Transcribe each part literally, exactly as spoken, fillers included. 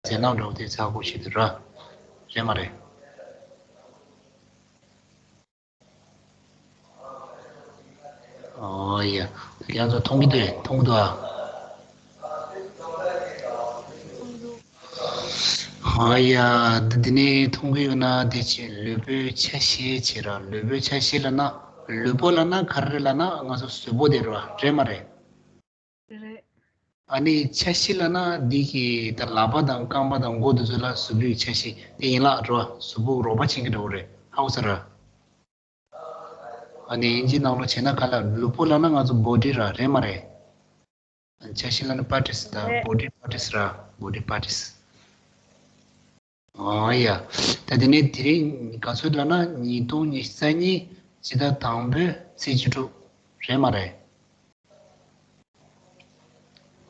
ཟེར་ནང་འགྲོ་དེ་ཚ་གོ་ཤེས་དེ་ར། རེད་མ་རེད། ཨོ་ཡ། ཁྱེད་རང་ཚོ་མཐོང་གི་འདུག་མཐོང་གི་འདུག་ཨ། ཨོ་ཡ། འདི་ནས་མཐོང་གི་ཡོད་ན་དེ་ཆེ་ལུས་པོའི་ཆ་ཤས་བྱེད་ར། ལུས་པོའི་ཆ་ཤས་ལབ་ན་ལུས་པོ་ལབ་ན་ག་རེ་ལབ་ན་ང་ཚོ་གཟུགས་པོ་དེ་རེད་བ། རེད་མ་རེད། རེད། ཨ་ནི་ཆ་ཤས་ལབ་ན་འདི་གི་ད་ལག་པ་དང་རྐང་པ་དང་མགོ་དེ་ཚོ་ལ་གཟུགས་པོའི་ཆ་ཤས་དེ་ཡན་ལག་རེད་བ། གཟུགས་པོ་རོགས་པ་བྱེད་མཁན་འདྲ་བོ་རེད། ཧ་གོ་སོང་ར། ཨ་ནི་དབྱིན་ཇིའི་ནང་ལོགས་བྱས་ན་ག་ལ་ལུས་པོ་ལབ་ན་ང་ཚོ་བོ་ཌི་ར། རེད་མ་རེད། ཆ་ཤས་ལབ་ན་པར་ཊིས་དང་རེད། བོ་ཌི་པར་ཊིས་ར། བོ་ཌི་པར་ཊིས། ཨོ་ཡ། ད་དེ་ནས་དེ་རིང་ག་ཚོད་ལབ་ན་ཉིས་སྟོང་ཉི་ཤུ་རྩ་གཉིས་ཕྱི་ཟླ་དང་པོའི་ཚེས་བཅུ་དྲུག་རེད་མ་རེད།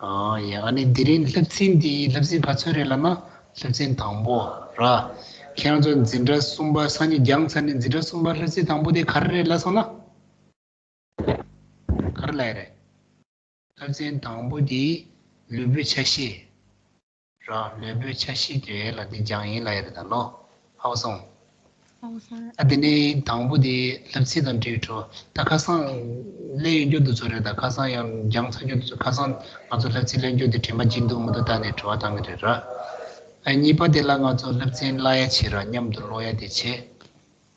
ཨོ་ཡ། ཨ་ནི་དེ་རིང་སློབ་ཚན་འདི་སློབ་ཚན་ག་ཚོད་རེད་ལབ་ན་སློབ་ཚན་དང་པོ་ར། ཁྱེད་རང་ཚོ་འཛིན་གྲྭ་གསུམ་པ་སང་ཉིན་རྒྱང་ཚར་ནས་འཛིན་གྲྭ་གསུམ་པ་སློབ་ཚན་དང་པོ་དེ་ག་རེ་རེད་ལབ་སོང་ན། ག་རེ་ལབ་ཡ་རེད། སློབ་ཚན་དང་པོ་དེ་ལུས་པོའི་ཆ་ཤས་ར། ལུས་པོའི་ཆ་ཤས་དེ་ལ་དེ་སྦྱང་ཡིན་ལབ་ཡ་རེད་ད་ལོ། ཧ་གོ་སོང་། ཧ་གོ་སོང་། ཨ་དེ་ནས་དང་པོ་དེ་སློབ་ཚན་དང་འབྲེལ་བའི་དྲི་བ། ད་ཁ་སང་སླེབས་ཡོང་རྒྱུ་དེ་ཚོ་རེད། ད་ཁ་སང་ཡང་སྦྱང་ཚར་རྒྱུ་དེ་ཚོ། ཁ་སང་ང་ཚོ་སློབ་ཚན་སླེབས་རྒྱུ་དེ་དྲན་པ་བརྗེད་འདུག་མི་འདུག་ལྟ་ནས་དྲི་བ་བཏང་གི་རེད་ར། ཨ་གཉིས་པ་དེ་ལ་ང་ཚོ་སློབ་ཚན་བཀླག་ཡ་བྱེད་ར། མཉམ་དུ་ཀློག་ཡ་དེ་བྱེད།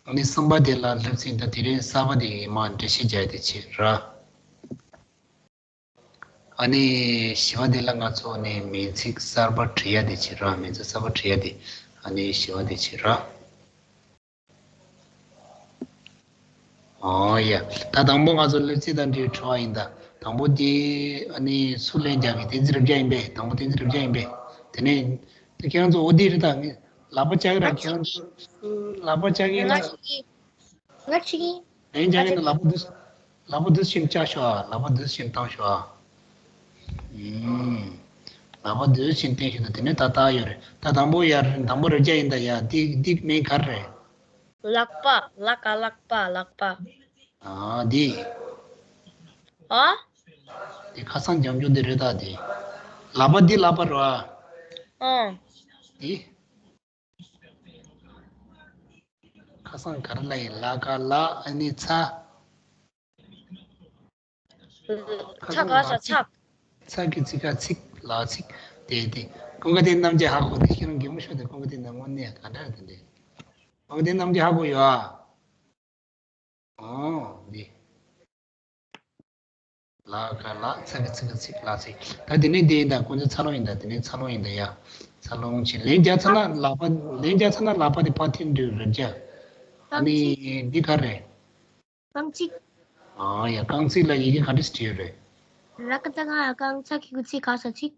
ཨ་ནི་གསུམ་པ་དེ་ལ་སློབ་ཚན་ད་དེ་རིང་གསར་པ་དེ་ཡིན་མ་འགྲེལ་བཤད་རྒྱག་ཡ་དེ་བྱེད་ར། ཨ་ནི་བཞི་པ་དེ་ལ་ང་ཚོ་ནི་མིང་ཚིག་གསར་པ་བྲི་ཡ་དེ་བྱེད་ར། མིང་ཚིག་གསར་པ་བྲི་ཡ་དེ། ཨ་ནི་བཞི་པ་དེ་བྱེད་ར། ཨོ་ཡ། ད་དང་པོ་ང་ཚོ་སློབ་ཚན་དང་འབྲེལ་བའི་དྲི་བ་ཡིན་ད། དང་པོ་དེ་ཨ་ནི་སུ་ལན་རྒྱག་གི། བསྟན་འཛིན་རབ་རྒྱས་ཡིན་པས། དང་པོ་བསྟན་འཛིན་རབ་རྒྱས་ཡིན་པས། དེ་ནས་དེ་ཁྱེད་རང་ཚོ་འོ་དེ་རེད་ད། ལག་པ་བཅག་གི་ར། ཁྱེད་རང་ཚོ་ལག་པ་བཅག་གི་ན། ང་ཅིག་ཡིན། ང་ཅིག་ཡིན། ལན་རྒྱག་གི་ན་ལག་པ་འདི། ལག་པ་འདི་བཞིན་བཅག་ཤོག་ཨ། ལག་པ་འདི་བཞིན་བཏང་ཤོག་ཨ། ཨུམ། ལག་པ་འདི་བཞིན་བསྟན་ཤོག་ད། དེ་ནས་ད་ལྟ་ཡོད་རེད། ད་དང་པོ་ཡར་དང་པོ་རེ་རྒྱག་ཡིན་ད་ཡ། འདི་འདི་མིང་ག་རེ་རེད། ལག་པ། ལག་ག་ལག་པ། ལག་པ། ཨ་འདི། ཨ། འདི་ཁ་སང་སྦྱང་རྒྱུ་འདི་རེད་ད་འདི། ལག་པ་འདི་ལག་པ་རེད་ཨ། ཨ། འདི། ཁ་སང་ག་རེ་ལབ་ཡིན། ལ་ག་ལག་ཨ་ནི་ཚ། ཚ་ག་ས་ཚག་ཚ་གི་ཚིག་ག་ཚིག་ལ་ཚིག་དེ་དེ། ཀུན་དགའ་བསྟན་རྣམ་རྒྱལ་ཧ་གོ་དེ། ཁྱེད་རང་གད་མོ་ཤོར་དེ། ཀུན་དགའ་བསྟན་རྣམ་དངོས་གནས་ག་འདྲ་རེད་དེ། ཀུན་དགའ་བསྟན་རྣམ་རྒྱལ་ཧ་གོ་ཡོད་ཨ། ཨོ་འདི། ལ་ག་ལག་ཚ་གི་ཚིག་ག་ཚིག་ལ་ཚིག་ད་དེ་ནས་འདི་ཡིན་ད། ཀུན་གཟིགས་འཚར་ལོངས་ཡིན་ད། དེ་ནས་འཚར་ལོངས་ཡིན་ད་ཡ། འཚར་ལོངས་བྱེད། ལན་རྒྱག་ཚར་ན་ལག་པ། ལན་རྒྱག་ཚར་ན་ལག་པ་དེ་ཕར་འཐེན་འགྲོ་རེད་རྒྱ། ཨ་ནི་འདི་ག་རེད། རྐང་རྩེད། ཨ་ཡ། རྐང་རྩེད་ལ་ཡི་གེ་ག་འདྲས་བྲིས་ཡོད་རེད། ར་ཀ་ཙ་ག་རྐང་། ཚ་གི་གུ་ཚི་ག་ས་ཚིག་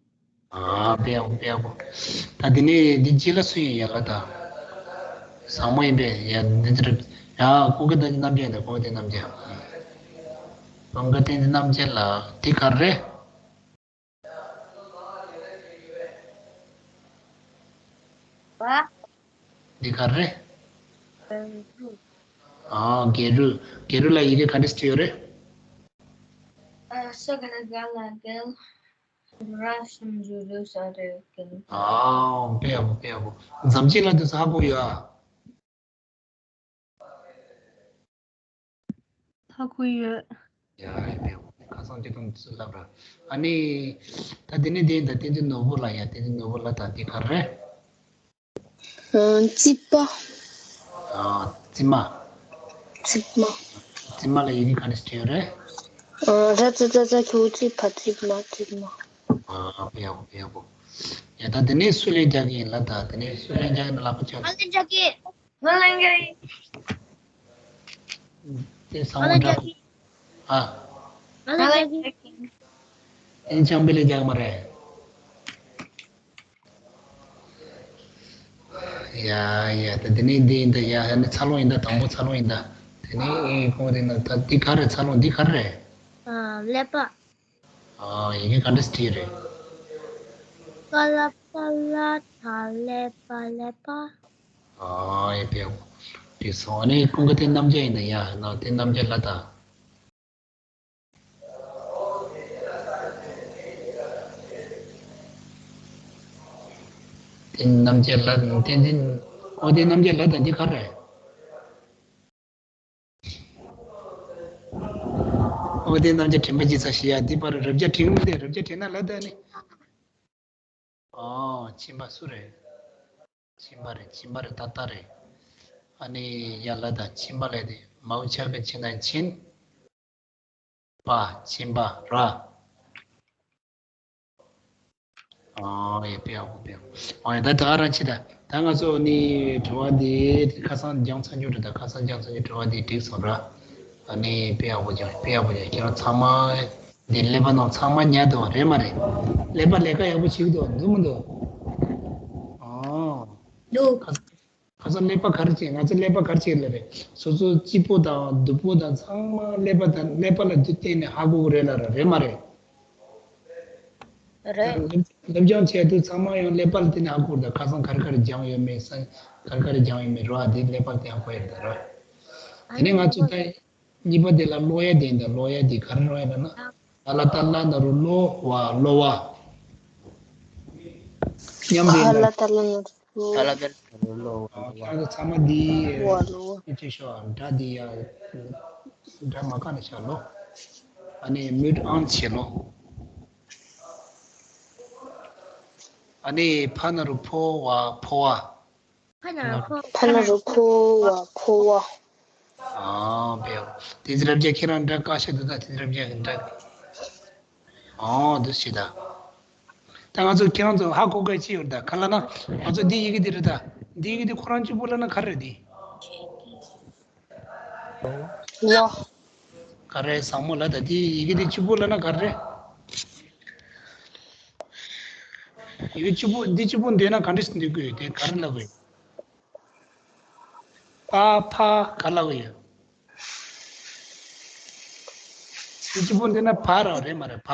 ཨ་དཔེ་ཡག་པོ། དཔེ་ཡག་པོ། ད་འདི་ནས་འདི་རྗེས་ལ་སུ་ཡིན་ཡ་ལ་ད། བཟང་མོ་ཡིན་པས་ཡ། འདི་འདི་རེད། ཡ་ཀུན་དགའ་བསྟན་འཛིན་རྣམ་རྒྱལ་ཡིན་ད། ཀུན་དགའ་བསྟན་འཛིན་རྣམ་རྒྱལ། ཀུན་དགའ་བསྟན་འཛིན་རྣམ་རྒྱལ་ལགས། འདི་ག་རེད། བ། འདི་ག་རེད། ཨ་རྒྱལ་རུ། རྒྱལ་རུ་ལ་ཡི་གེ་ག་འདྲས་བྲིས་ཡོད་རེད། ཨ་ས་ག་ར་ག་ལ་རྒལ། ར་ཤམ་ཇུ་རུ་ས་རེ་རྒལ། ཨ་དཔེ་ཡག་པོ། དཔེ་ཡག་པོ། འཛམ་གཅིག་ལ་དུས་ཚོད་ཧ་གོ་ཡོད་ཨ། ཧ་གོ་ཡོད། ཡ་ཡ་དཔེ་ཡག་པོ། ཁ་སང་ཅི་ཐུང་དུས་ཚོད་ལབ་ར། ཨ་ནི་ད་དེ་ནས་དེ་ཡིན་ད། བསྟན་འཛིན་ནོར་བུ་ལ་ཡ། བསྟན་འཛིན་ནོར་བུ་ལ་ད་འདི་ག་རེད། ཨ་རྩིད་པ། ཨ་རྩིབ་མ། རྩིབ་མ། རྩིབ་མ་ལ་ཡི་གེ་ག་འདྲས་བྲིས་ཡོད་རེད། ཨ་ར་ཙ་ཙ་ཙ་གི་གུ་ཚི་ག་ཚི་མ། རྩིབ་མ། ཨ་དཔེ་ཡག་པོ། དཔེ་ཡག་པོ། ཡ་ད་དེ་ནས་སུ་ལན་རྒྱག་གི་ཡིན་ལ་ད། དེ་ནས་སུ་ལན་རྒྱག་གི་ཡིན་ལ་ལག་པ་ཆག་ང་ལན་རྒྱག་གི་ང་ལན་རྒྱག་གི་དེ་ང་ལན་རྒྱག་གི་ཨ། ང་ལན་རྒྱག་གི་ཨེ་ཆང་པེ་ལན་རྒྱག་མ་རེད། ཡ་ཡ་ད་དེ་ནས་འདི་ཡིན་ད་ཡ། ཡ་ནི་འཚར་ལོངས་ཡིན་ད། དང་པོ་འཚར་ལོངས་ཡིན་ད། དེ་ནས་ཨེ་ཁོང་དེ་ན་ད་འདི་ག་རེ་འཚར་ལོངས་འདི་ག་རེ། ཨ་ཀླད་པ། ཨ་ཡི་གེ་ག་འདྲས་བྲིས་རེད། ཀ་ལ་པ་ལ་ཐ་ཀླད་པ་ཀླད་པ། ཨ་ཡ་དཔེ་ཡག་པོ། དེ་སོང་ཨ་ནི་ཀུན་དགའ་བསྟན་རྣམ་རྒྱལ་ཡིན་ད་ཡ། ན་བསྟན་རྣམ་རྒྱལ་ལ་ད། དེ་རྣམ་རྒྱལ་ལ་བསྟན་འཛིན། ཨོ་དེ་རྣམ་རྒྱལ་ལ་དང་འདི་ག་རེད། ཨོ་དེ་རྣམ་རྒྱལ་དྲན་པ་བརྗེད་ཚར་ཞེས་ཡ་འདི་པར་རབ་རྒྱ་དྲན་མི་འདུག་རབ་རྒྱ་དྲན་ན་ལ་དང་ནི། ཨོ་ཁྱིམ་པ་སུ་རེད། ཁྱིམ་པ་རེད། ཁྱིམ་པ་རེད། ཏག་ཏག་རེད། ཨ་ནི་ཡ་ལ་དང་ཁྱིམ་པ་ལས་དེ་མའུ་ཆ་ག་ཆི་ན་ཆིན། པ། ཁྱིམ་པ་ར། ཨོ་ཡ་དཔེ་ཡག་པོ་དཔེ་ཡག་པོ། ཨོ་ཡ་ད་ད་རང་ཆི་ད་ད་ང་ཚོ་ནི་དྲི་བ་འདི་ཁ་སང་སྦྱངས་ཚར་རྒྱུ་རེད། ད་ཁ་སང་སྦྱངས་ཚར་རྒྱུ་དྲི་བ་འདི་འགྲིག་སོང་ར། ཨ་ནི་དཔེ་ཡག་པོ་སྦྱངས། དཔེ་ཡག་པོ་སྦྱངས། ཁྱེད་རང་ཚང་མ་འདི་ཀླད་པ་ནང་ཚང་མ་ཉར་འདུག་རེད་མ་རེད། ཀླད་པ་ལས་ཀ་ཡག་པོ་བྱེད་ཀྱི་འདུག་འདུག་མི་འདུག་ཨོ། འདུག་ཁ་ཁ་སང་ཀླད་པ་ག་རེ་བྱེད། ང་ཚོ་ཀླད་པ་ག་རེ་བྱེད་ལ་རེད། སོ་སོ་སྐྱིད་པོ་དང་སྡུག་པོ་དང་ཚང་མ་ཀླད་པ་དང་ཀླད་པ་ལ་བརྟེན་ནས་ཧ་གོ་གི་རེད་ལ་ར། རེད་མ་རེད། རེད། སློབ་སྦྱོང་བྱས་དུས་ཚང་མ་ཡང་ཀླད་པ་ལ་བརྟེན་ནས་ཧ་གོ་གི་རེད། ད་ཁ་སང་ག་རེ་ག་རེ་སྦྱངས་ཡོད་མེད་ས། ག་རེ་ག་རེ་སྦྱངས་ཡོད་མེད་རོ། ཨ་དེ་ཀླད་པ་ལ་བརྟེན་ཧ་གོ་ཡ་རེད་ད་ར། དེ་ནས་ང་ཚོ་ད་གཉིས་པ་དེ་ལ་ཀློག་ཡ་དེ་ཡིན་ད། ཀློག་ཡ་དེ་ག་རེ་ཀློག་ཡ་ལབ་ན། ཨ་ལ་ཏ་ལ་ན་རུ་ཀློ་བ། ཀློ་བ། མཉམ་དུ་ཡིན་ད། ཨ་ལ་ཏ་ལ་ན་རུ་ཀློ། ཨ་ལ་ཏ་ལ་ན་རུ་ཀློ་བ། ཨ་ཁྱེད་རང་ཚོ་ཚང་མ་འདི་ཀློ་བ་ཀློ་བ། ཅི་ཤོག་སྒྲ་འདི་ཡ་སྒྲ་མ་བཀག་ནས་བཞག་ལོ། ཨ་ནི་མུད་ཨང་བྱེད་ལོ། ཨ་ནི་ཕ་ན་རུ་ཕོ་བ། ཕོ་བ། ཕ་ན་རུ་ཕོ། ཕ་ན་རུ་ཕོ་བ། ཕོ་བ། ཨ་བེའོ། དེ་ཚེ་རབ་རྒྱ་ཁྱེད་རང་འདྲ་བཀག་ཤ་འདུག་ད་དེ་ཚེ་རབ་རྒྱ་འདྲ། ཨོ་འདུག་ཞེས་ད། ད་ང་ཚོ་ཁྱེད་རང་ཚོ་ཧ་གོ་ག་ཅི་ཡོད་ད་ག་ལ་ན། ང་ཚོ་འདི་ཡི་གེ་འདི་རེད་ད། འདི་ཡི་གེ་འདི་ཁོ་རང་གཅིག་པུ་ལ་ན་ག་རེ་རེད་འདི། ཝ། ག་རེ་བཟང་མོ་ལ་ད་འདི་ཡི་གེ་འདི་གཅིག་པུ་ལ་ན་ག་རེ། ཡི་གེ་གཅིག་པུ་འདི་གཅིག་པུ་འདོད་ན་ག་འདྲས་འདོད་དགོས་ཡོད་དེ་ག་རེ་ལབ་དགོས་ཡོད། པ་ཕ་ག་ལབ་དགོས་ཡོད། འདི་གཅིག་པུ་འདོད་ན་བ་ར་རེད་མ་རེད་བ།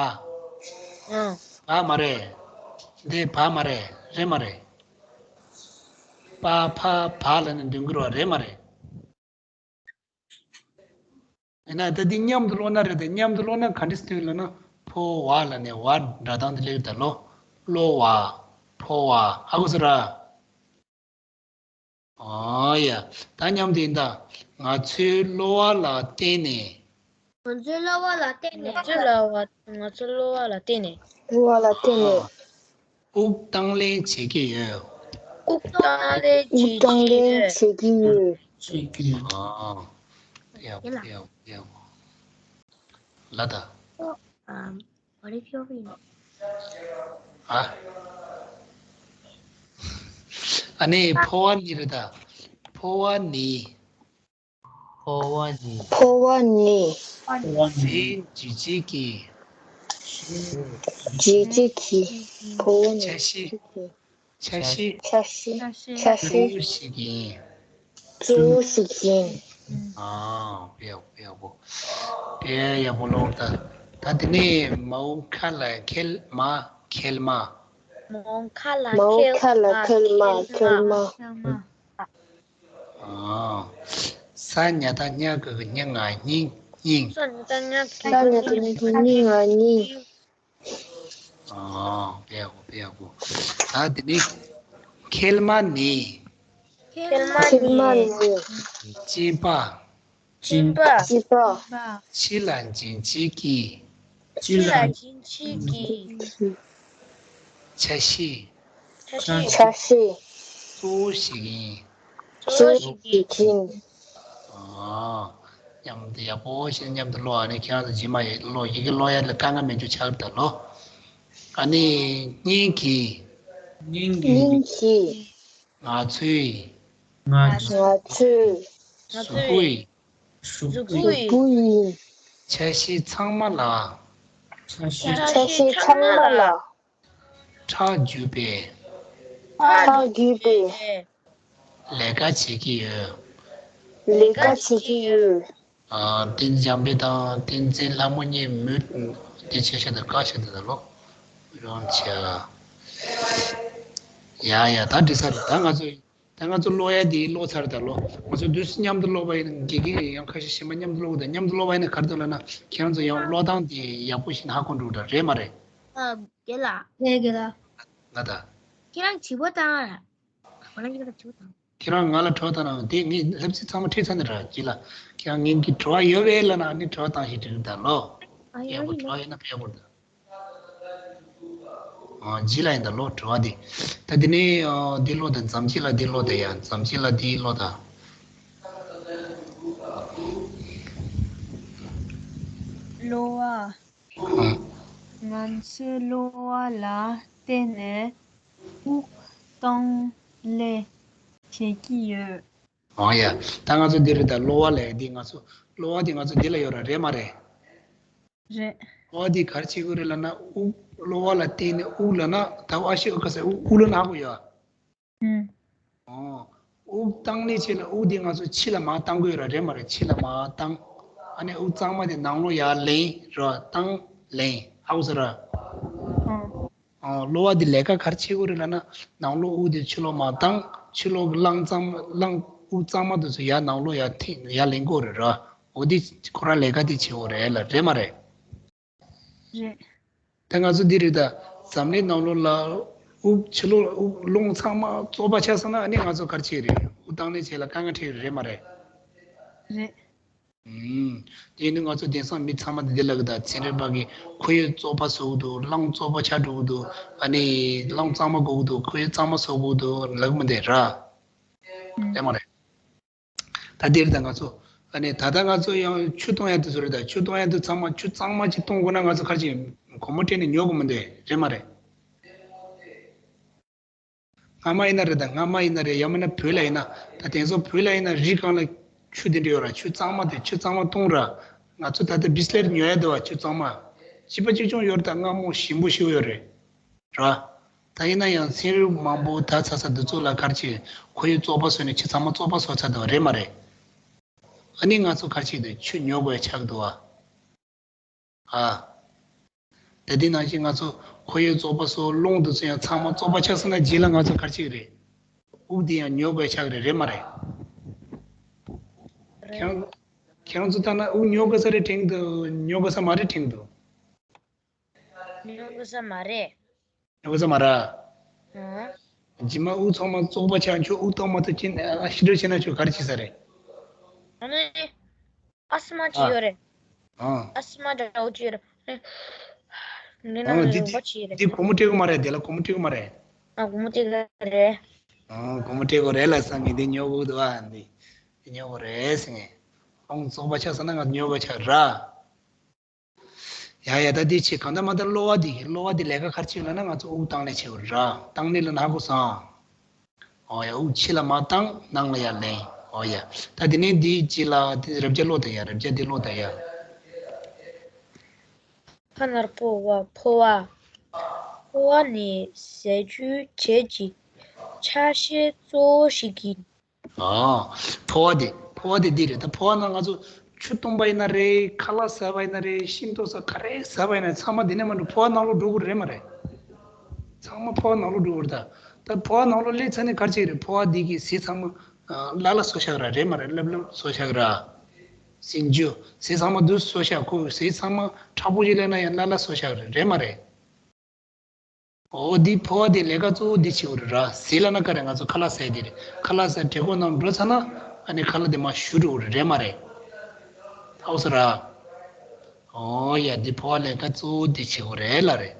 ཨང་། བ་མ་རེད། འདི་བ་མ་རེད་རེད་མ་རེད། པ་ཕ་བ་ལ་ནི་འདོན་དགོས་རེད་མ་རེད། ཡིན་ན་ད་འདི་མཉམ་དུ་ཀློག་ན་རེད་དེ། མཉམ་དུ་ཀློག་ན་ག་འདྲ་སྟོན་ལབ་ན། ཕོ་བ་ལ་ནི་བ་སྒྲ་གདངས་དེ་ལེགས་ད་ལོ། ཀློ་བ། ཕོ་བ། ཧ་གོ་སོང་ར། ཨོ་ཡ། ད་མཉམ་དུ་ཡིན་ད། ང་ཚོའི་གློ་བ་ལ་བརྟེན་ནས། ང་ཚོའི་གློ་བ་ལ་བརྟེན་ནས། ང་ཚོའི་གློ་བ། ང་ཚོའི་གློ་བ་ལ་བརྟེན་ནས། གློ་བ་ལ་བརྟེན་ནས། དབུགས་བཏང་ལེན་བྱེད་ཀྱི་ཡོད། དབུགས་བཏང་ལེན་དབུགས་བྱེད་ཀྱི་བཏང་ལེན་ཡོད། བྱེད་ཀྱི་ཡོད། ཨ། ཡག་པོ་ཡག་པོ་ཡག་པོ། ལ་ད། ཨ། ཨ་ནི་ཕོ་བ་ནི་རེད་ད། ཕོ་བ་ནི། ཕོ་བ་ནི། ཕོ་བ་ནི། ཕོ་བ་ནི། འཛིན་བྱེད་ཀྱི། འཛིན་བྱེད་ཀྱི། ཕོ་བ་ནི། འཆར་གཞི། འཆར་གཞི། འཆར་གཞི། འཆར་གཞི། གཙོ་བོ་ཞིག་ཡིན། གཙོ་བོ་ཞིག་ཡིན། ཨ། དཔེ་ཡག་པོ་དཔེ་ཡག་པོ། དཔེ་ཡག་པོ་ཀློག་ད། ད་དེ་ནས་མའོ་ཁ་ལ་ཁལ་མ། ཁལ་མ། མའོ་ཁ་ལ་མའོ་ཁ་ལ་ཁལ་མ། ཁལ་མ། ཁལ་མ། ཨ། ས་ཉ་བཏགས་སྙ་གི་གུ་སྙི། ང་སྙིང་། སྙིང་། ས་ཉ་བཏགས་སྙ་གི་གུ་སྙི། ང་སྙིང་། ཨ། དཔེ་ཡག་པོ་དཔེ་ཡག་པོ། ད་དེ་ནས་ཁལ་མ་ནི། ཁལ་མ་ནི། གཅེས་པ། གཅེས་པ། གཅེས་པ། ཕྱི་ལ་འཛིན་བྱེད་ཀྱི། ཕྱི་ལ་འཛིན་བྱེད་ཀྱི། འཆར་གཞི། འཆར་གཞི། འཆར་གཞི། གཙོ་བོ་ཞིག་ཡིན། གཙོ་བོ་ཞིག་ཡིན། ཨ། མཉམ་དུ་ཡག་པོ་ཞིག་མཉམ་དུ་ཀློག་ཨ་ནི་ཁྱེད་རང་ཚོ་རྗེས་མ་ཡི་ཀློག་ཡི་གེ་ཀློག་ཡ་ལ་དཀའ་ངལ་མེད་རྒྱུ་ཆགས་ད་ལོ། ཨ་ནི་སྙིང་གི། སྙིང་གི། སྙིང་གི། ང་ཚོའི། ང་ཚོའི། གཟུགས་པོའི། གཟུགས་པོའི། འཆར་གཞི་ཚང་མ་ལ། འཆར་གཞི་ཚང་མ་ལ། ཁྲག་རྒྱུག་པའི། ཁྲག་རྒྱུག་པའི། ལས་ཀ་བྱེད་ཀྱི་ཡོད། ལས་ཀ་བྱེད་ཀྱི་ཡོད། ཨ། བསྟན་འཛིན་འཇམ་དཔལ་དང་བསྟན་འཛིན་ལྷ་མོ་གཉིས་མུ་མཐུད་བྱས་ཤག་ད་བཀག་ཤག་ད་ལོ། རང་བྱས། ཡ་ཡ། ད་འགྲིག་ས་རེད། ད་ང་ཚོ། ད་ང་ཚོ་ཀློག་ཡ་དེ་ཀློག་ཚར་ད་ལོ། ང་ཚོ་དུས་སུ་མཉམ་དུ་ཀློག་པ་ཡིན་ན་དགེ་རྒན་ཡང་ཁ་ཤས་གཞན་པ་མཉམ་དུ་ཀློག་དང་། མཉམ་དུ་ཀློག་པ་ཡིན་ན་ག་རེ་འདུག་ལབ་ན། ཁྱེད་རང་ཚོ་ཡང་ཀློག་སྟངས་དེ་ཡག་པོ་ཞིག་ཧ་གོ་འགྲོ་འདྲ་རེད་མ་རེད། ཨ། རྒན་ལགས། རེད་རྒན་ལགས། ལ་ད། ཁྱེད་རང་བྱིས་པ་བཏང་ར། ང་རང་གིས་ཁྱེད་རང་བྱིས་པ་བཏང་། ཁྱེད་རང་ང་ལ་དྲི་བ་བཏང་ན་དེ་ངས་ལབ་ཚིག་ཚང་མ་ཁྲིད་ཚར་ནས་ར་ཅི་ལ། ཁྱེད་རང་ངེད་ཀྱི་དྲི་བ་ཡོད་པས་ལ་ན་ནི་དྲི་བ་བཏང་ཞིག་དྲི་ད་ལོ། ཨ་ཡ་ཡག་པོ་ཡིན་ན། དྲི་བ་ཡོད་ན་ཕེབས་དགོས་ད། ཨ་ཇི་ལ་ཡིན་ད་ལོ་དྲི་བ་དེ། ད་དེ་ནས་ཨ་འདི་ལོ་ད་འཛམ་གཅིག་ལ་འདི་ལོ་ད་ཡ་འཛམ་གཅིག་ལ་འདི་ལོ་ད། གློ་བ། ཨ་ང་ཚོས་གློ་བ་ལ་བརྟེན་ནས་དབུགས་གཏོང་ལེན་བྱེད་ཀྱི་ཡོད། ཨང་ཡ། ད་ང་ཚོ་འདི་རེད་ད་གློ་བ་ལས་འདི་ང་ཚོ་གློ་བ་འདི་ང་ཚོ་འདི་ལ་ཡོད་ར་རེད་མ་རེད། རེད། གློ་བ་འདི་ག་རེ་བྱེད་དགོས་རེད་ལབ་ན་དབུགས་གློ་བ་ལ་བརྟེན་ནས་དབུགས་ལབ་ན་ད་ཨ་ཤི་ཨ་ཁ་ཟེར་དབུགས་དབུགས་ལབ་ན་ཧ་གོ་ཡོད། ཨུམ། ཨོ། དབུགས་བཏང་ལེན་བྱས་ལ་དབུགས་འདི་ང་ཚོ་ཕྱི་ལ་མར་བཏང་དགོས་ར་རེད་མ་རེད་ཕྱི་ལ་མར་བཏང་། ཨ་ནི་དབུགས་གཙང་མ་དེ་ནང་ལོགས་ཡར་ལེན་ར་བཏང་ལེན་ཧ་གོ་སོང་ར། ཨང་། ཨོ། གློ་བ་འདི་ལས་ཀ་ག་རེ་བྱེད་དགོས་རེད་ལབ་ན་ནང་ལོགས་དབུགས་འདི་ཕྱི་ལོགས་མར་བཏང་ཕྱི་ལོགས་ཀྱི་རླངས་གཙང་མ་རླངས་དབུགས་གཙང་མ་དེ་ཚོ་ཡར་ནང་ལོགས་ཡར་འཐེན་ཡར་ལེན་དགོས་རེད་ར། འོ་འདི་ཁོ་རང་ལས་ཀ་འདི་བྱེད་དགོས་རེད་ལ་རེད་མ་རེད། རེད། ད་ང་ཚོ་འདི་རེད་ད། འཛམ་གླིང་ནང་ལོགས་ལ་དབུགས་ཕྱི་ལོགས་དབུགས་རླུང་ཚང་མ་བཙོག་པ་ཆགས་སོང་ན་ཨ་ནི་ང་ཚོ་ག་རེ་བྱེད་རེད། དབུགས་བཏང་ལེན་བྱེད་ལ་དཀའ་ངལ་འཕྲད་རེད་མ་རེད། རེད། ཨུམ། དེ་ནི་ང་ཚོ་དེང་སང་མི་ཚང་མ་འདི་ལབ་གི་ད་ཚན་རིག་པ་གི་ཁོར་ཡུག་བཙོག་པ་བཟོ་གི་འདུག་རླངས་བཙོག་པ་ཆགས་འགྲོ་གི་འདུག་ཨ་ནི་རླངས་གཙང་མ་དགོས་གི་འདུག་ཁོར་ཡུག་གཙང་མ་བཟོ་དགོས་གི་འདུག་ལབ་གི་མི་འདུག་ར། ཨུམ། རེད་མ་རེད། ད་འདིར་ད་ང་ཚོ་ཨ་ནི་ད་ལྟ་ང་ཚོ་ཡང་ཆུ་གཏོང་ཡ་དེ་ཚོ་རེད་ད། ཆུ་གཏོང་ཡ་དེ་ཚང་མ་ཆུ་གཙང་མ་ཅིག་གཏོང་དགོས་ན་ང་ཚོ་ཁ་ཅིག་སྒོར་མོ་སྤྲད་ནས་ཉོ་དགོས་མི་འདུག་རེད་མ་རེད། སྔ་མ་ཡིན་ན་རེད་ད། སྔ་མ་ཡིན་ན་རེད། ཡང་མིན་ན་བོད་ལ་ཡིན་ན་ད་དེང་སང་བོད་ལ་ཡིན་ན་རི་སྒང་ལ་ཆུ་དེ་འདྲ་ཡོད་ར། ཆུ་གཙང་མ་དེ་ཆུ་གཙང་མ་གཏོང་ར། ང་ཚོ་ད་ལྟ་བི་སི་ལེ་རི་ཉོ་ཡ་འདུག་བ། ཆུ་གཙང་མ་བྱིས་པ་གཅིག་མཆོང་ཡོད་རེད་ད། སྔ་མོ་ཞིམ་པོ་ཞིག་ཡོད་རེད། ར། ད་ཡིན་ན་ཡང་ཚན་རིག་མང་པོ་ད་ཚ་ཚ་འདི་ཚོ་ལ་ག་རེ་བྱེད། ཁོར་ཡུག་བཙོག་པ་བཟོས་ནས་ཆུ་ཚང་མ་བཙོག་པ་བཟོ་ཚར་འདུག་རེད་མ་རེད། ཨ་ནི་ང་ཚོ་ག་རེ་བྱེད་འདུག་ཆུ་ཉོ་དགོས་ཆགས་འདུག་ཨ། ཨ། ད་འདི་ནང་བཞིན་ང་ཚོ་ཁོར་ཡུག་བཙོག་པ་བཟོ་རླུང་འདི་ཚོ་ཡང་ཚང་མ་བཙོག་པ་ཆགས་སོང་ན་རྗེས་ལ་ང་ཚོ་ག་རེ་བྱེད་ཀྱི་རེད། དབུགས་འདི་ཡང་ཉོ་དགོས་ཆགས་ཀྱི་རེད་རེད་མ་རེད། རེད། ཁྱེད་རང་ཁྱེད་རང་ཚོ་ལྟ་ན་དབུགས་ཉོ་དགོས་ས་རེད་དྲན་གྱི་འདུག་ཉོ་དགོས་ས་མ་རེད་དྲན་གྱི་འདུག་ཉོ་དགོས་ས་མ་རེད། ཉོ་དགོས་ས་མ་རེད། ཨང་། རྗེས་མ་དབུགས་ཚང་མ་བཙོག་པ་ཆགས་ཁྱོད་དབུགས་གཏོང་མ་ཐུབ་ཕྱིན་ཨ་ཤི་འགྲོ་བྱས་ན་ཁྱོད་ག་རེ་བྱེད་ས་རེད། ཨ་ནི། ཨ་སི་མ་ཅིག་ཨ། ཡོད་རེད། ཨང་། ཨ་སི་མ་འདྲ་བོ་ཅིག་ཡོད་རེད། འདི་ན་ཨང་འདི་འདི་འདི་སྒོར་མོ་སྤྲད་དགོས་མ་རེད། དེ་ལ་སྒོར་མོ་སྤྲད་དགོས་མ་རེད། ཨ་སྒོར་མོ་སྤྲད་དགོས་རེད། ཨང་སྒོར་མོ་སྤྲད་དགོས་རེད་ལ་སང་ངས་འདི་ཉོ་དགོས་འདུག་ཨ། འདི་འདི་ཉོ་དགོས་རེད་ཟེར་ངས། ཨང་བཙོག་པ་ཆགས་སོང་ན་ང་ཉོ་དགོས་ཆགས་ར། ཡ་ཡ་ད་འདི་བྱེད་གང་ལྟར་མ་ལྟར་གློ་བ་འདི་གི་གློ་བ་འདི་ལས་ཀ་ག་རེ་བྱེད་ལབ་ན་ང་ཚོ་དབུགས་བཏང་ལེན་བྱེད་དགོས་ར། བཏང་ལེན་ལབ་ན་ཧ་གོ་སོང་། ཨོ་ཡ་དབུགས་ཕྱི་ལ་མར་བཏང་ནང་ལ་ཡར་ལེན། ཨོ་ཡ་ད་དེ་ནས་འདི་ཅི་ལ་དེ་རབ་བྱ་ཀློག་དང་ཡ་རབ་བྱ་འདི་ཀློག་དང་ཡ། ཕ་ནར་ཕོ་བ་ཕོ་བ། ཕོ་བ་ནི་ཟས་བཅུད་བྱེད་ཀྱི་ཆ་ཤས་གཙོ་བོ་ཞིག་ཡིན། ཨ། ཕོ་བ་དེ་ཕོ་བ་དེ་འདི་རེད་ད། ཕོ་བ་ནང་ང་ཚོ་ཆུ་བཏུང་པ་ཡིན་ན་རེད། ཁ་ལག་ཟ་བ་ཡིན་ན་རེད། ཤིང་ཏོག་ཟ་ག་རེ་ཟ་བ་ཡིན་ན་ཚང་མ་འདི་ནས་མ་འགྲོ་ཕོ་བ་ནང་ལོགས་འགྲོ་དགོས་རེད་མ་རེད། ཚང་མ་ཕོ་བ་ནང་ལོགས་འགྲོ་དགོས་རེད་ད། ད་ཕོ་བ་ནང་ལོགས་སླེབས་ཚར་ནས་ག་རེ་བྱེད་ཀྱི་རེད། ཕོ་བ་འདི་གི་ཟས་ཚང་མ་ལ་ལ་བཟོ་བཞག་ར་རེད་མ་རེད། ལབ་ལབ་བཟོ་བཞག་ར། ཟས་འཇུ་ཟས་ཚང་མ་འདུ་བཟོ་བཞག་ཁོ་ཟས་ཚང་མ་མཁྲེགས་པོ་ཅིག་སླེབས་ན་ཡང་ལ་ལ་བཟོ་བཞག་རེད་རེད་མ་རེད། འོ་འདི་ཕོ་བ་དེ་ལས་ཀ་གཙོ་བོ་འདི་བྱེད་དགོས་རེད་ར། ཟས་ལབ་ན་ག་རེ་ང་ཚོ་ཁ་ལག་ཟས་དེ་རེད། ཁ་ལག་ཟས་བྲེ་གོ་ནང་འགྲོ་ཚར་ན་ཨ་ནི་ཁ་ལག་དེ་མར་ཞུ་འགྲོ་དགོས་རེད་རེད་མ་རེད། ཧ་གོ་སོང་ར། འོ་ཡ་འདི་ཕོ་བ་ལས་ཀ་གཙོ་བོ་འདི་བྱེད་དགོས་རེད་ལ་རེད།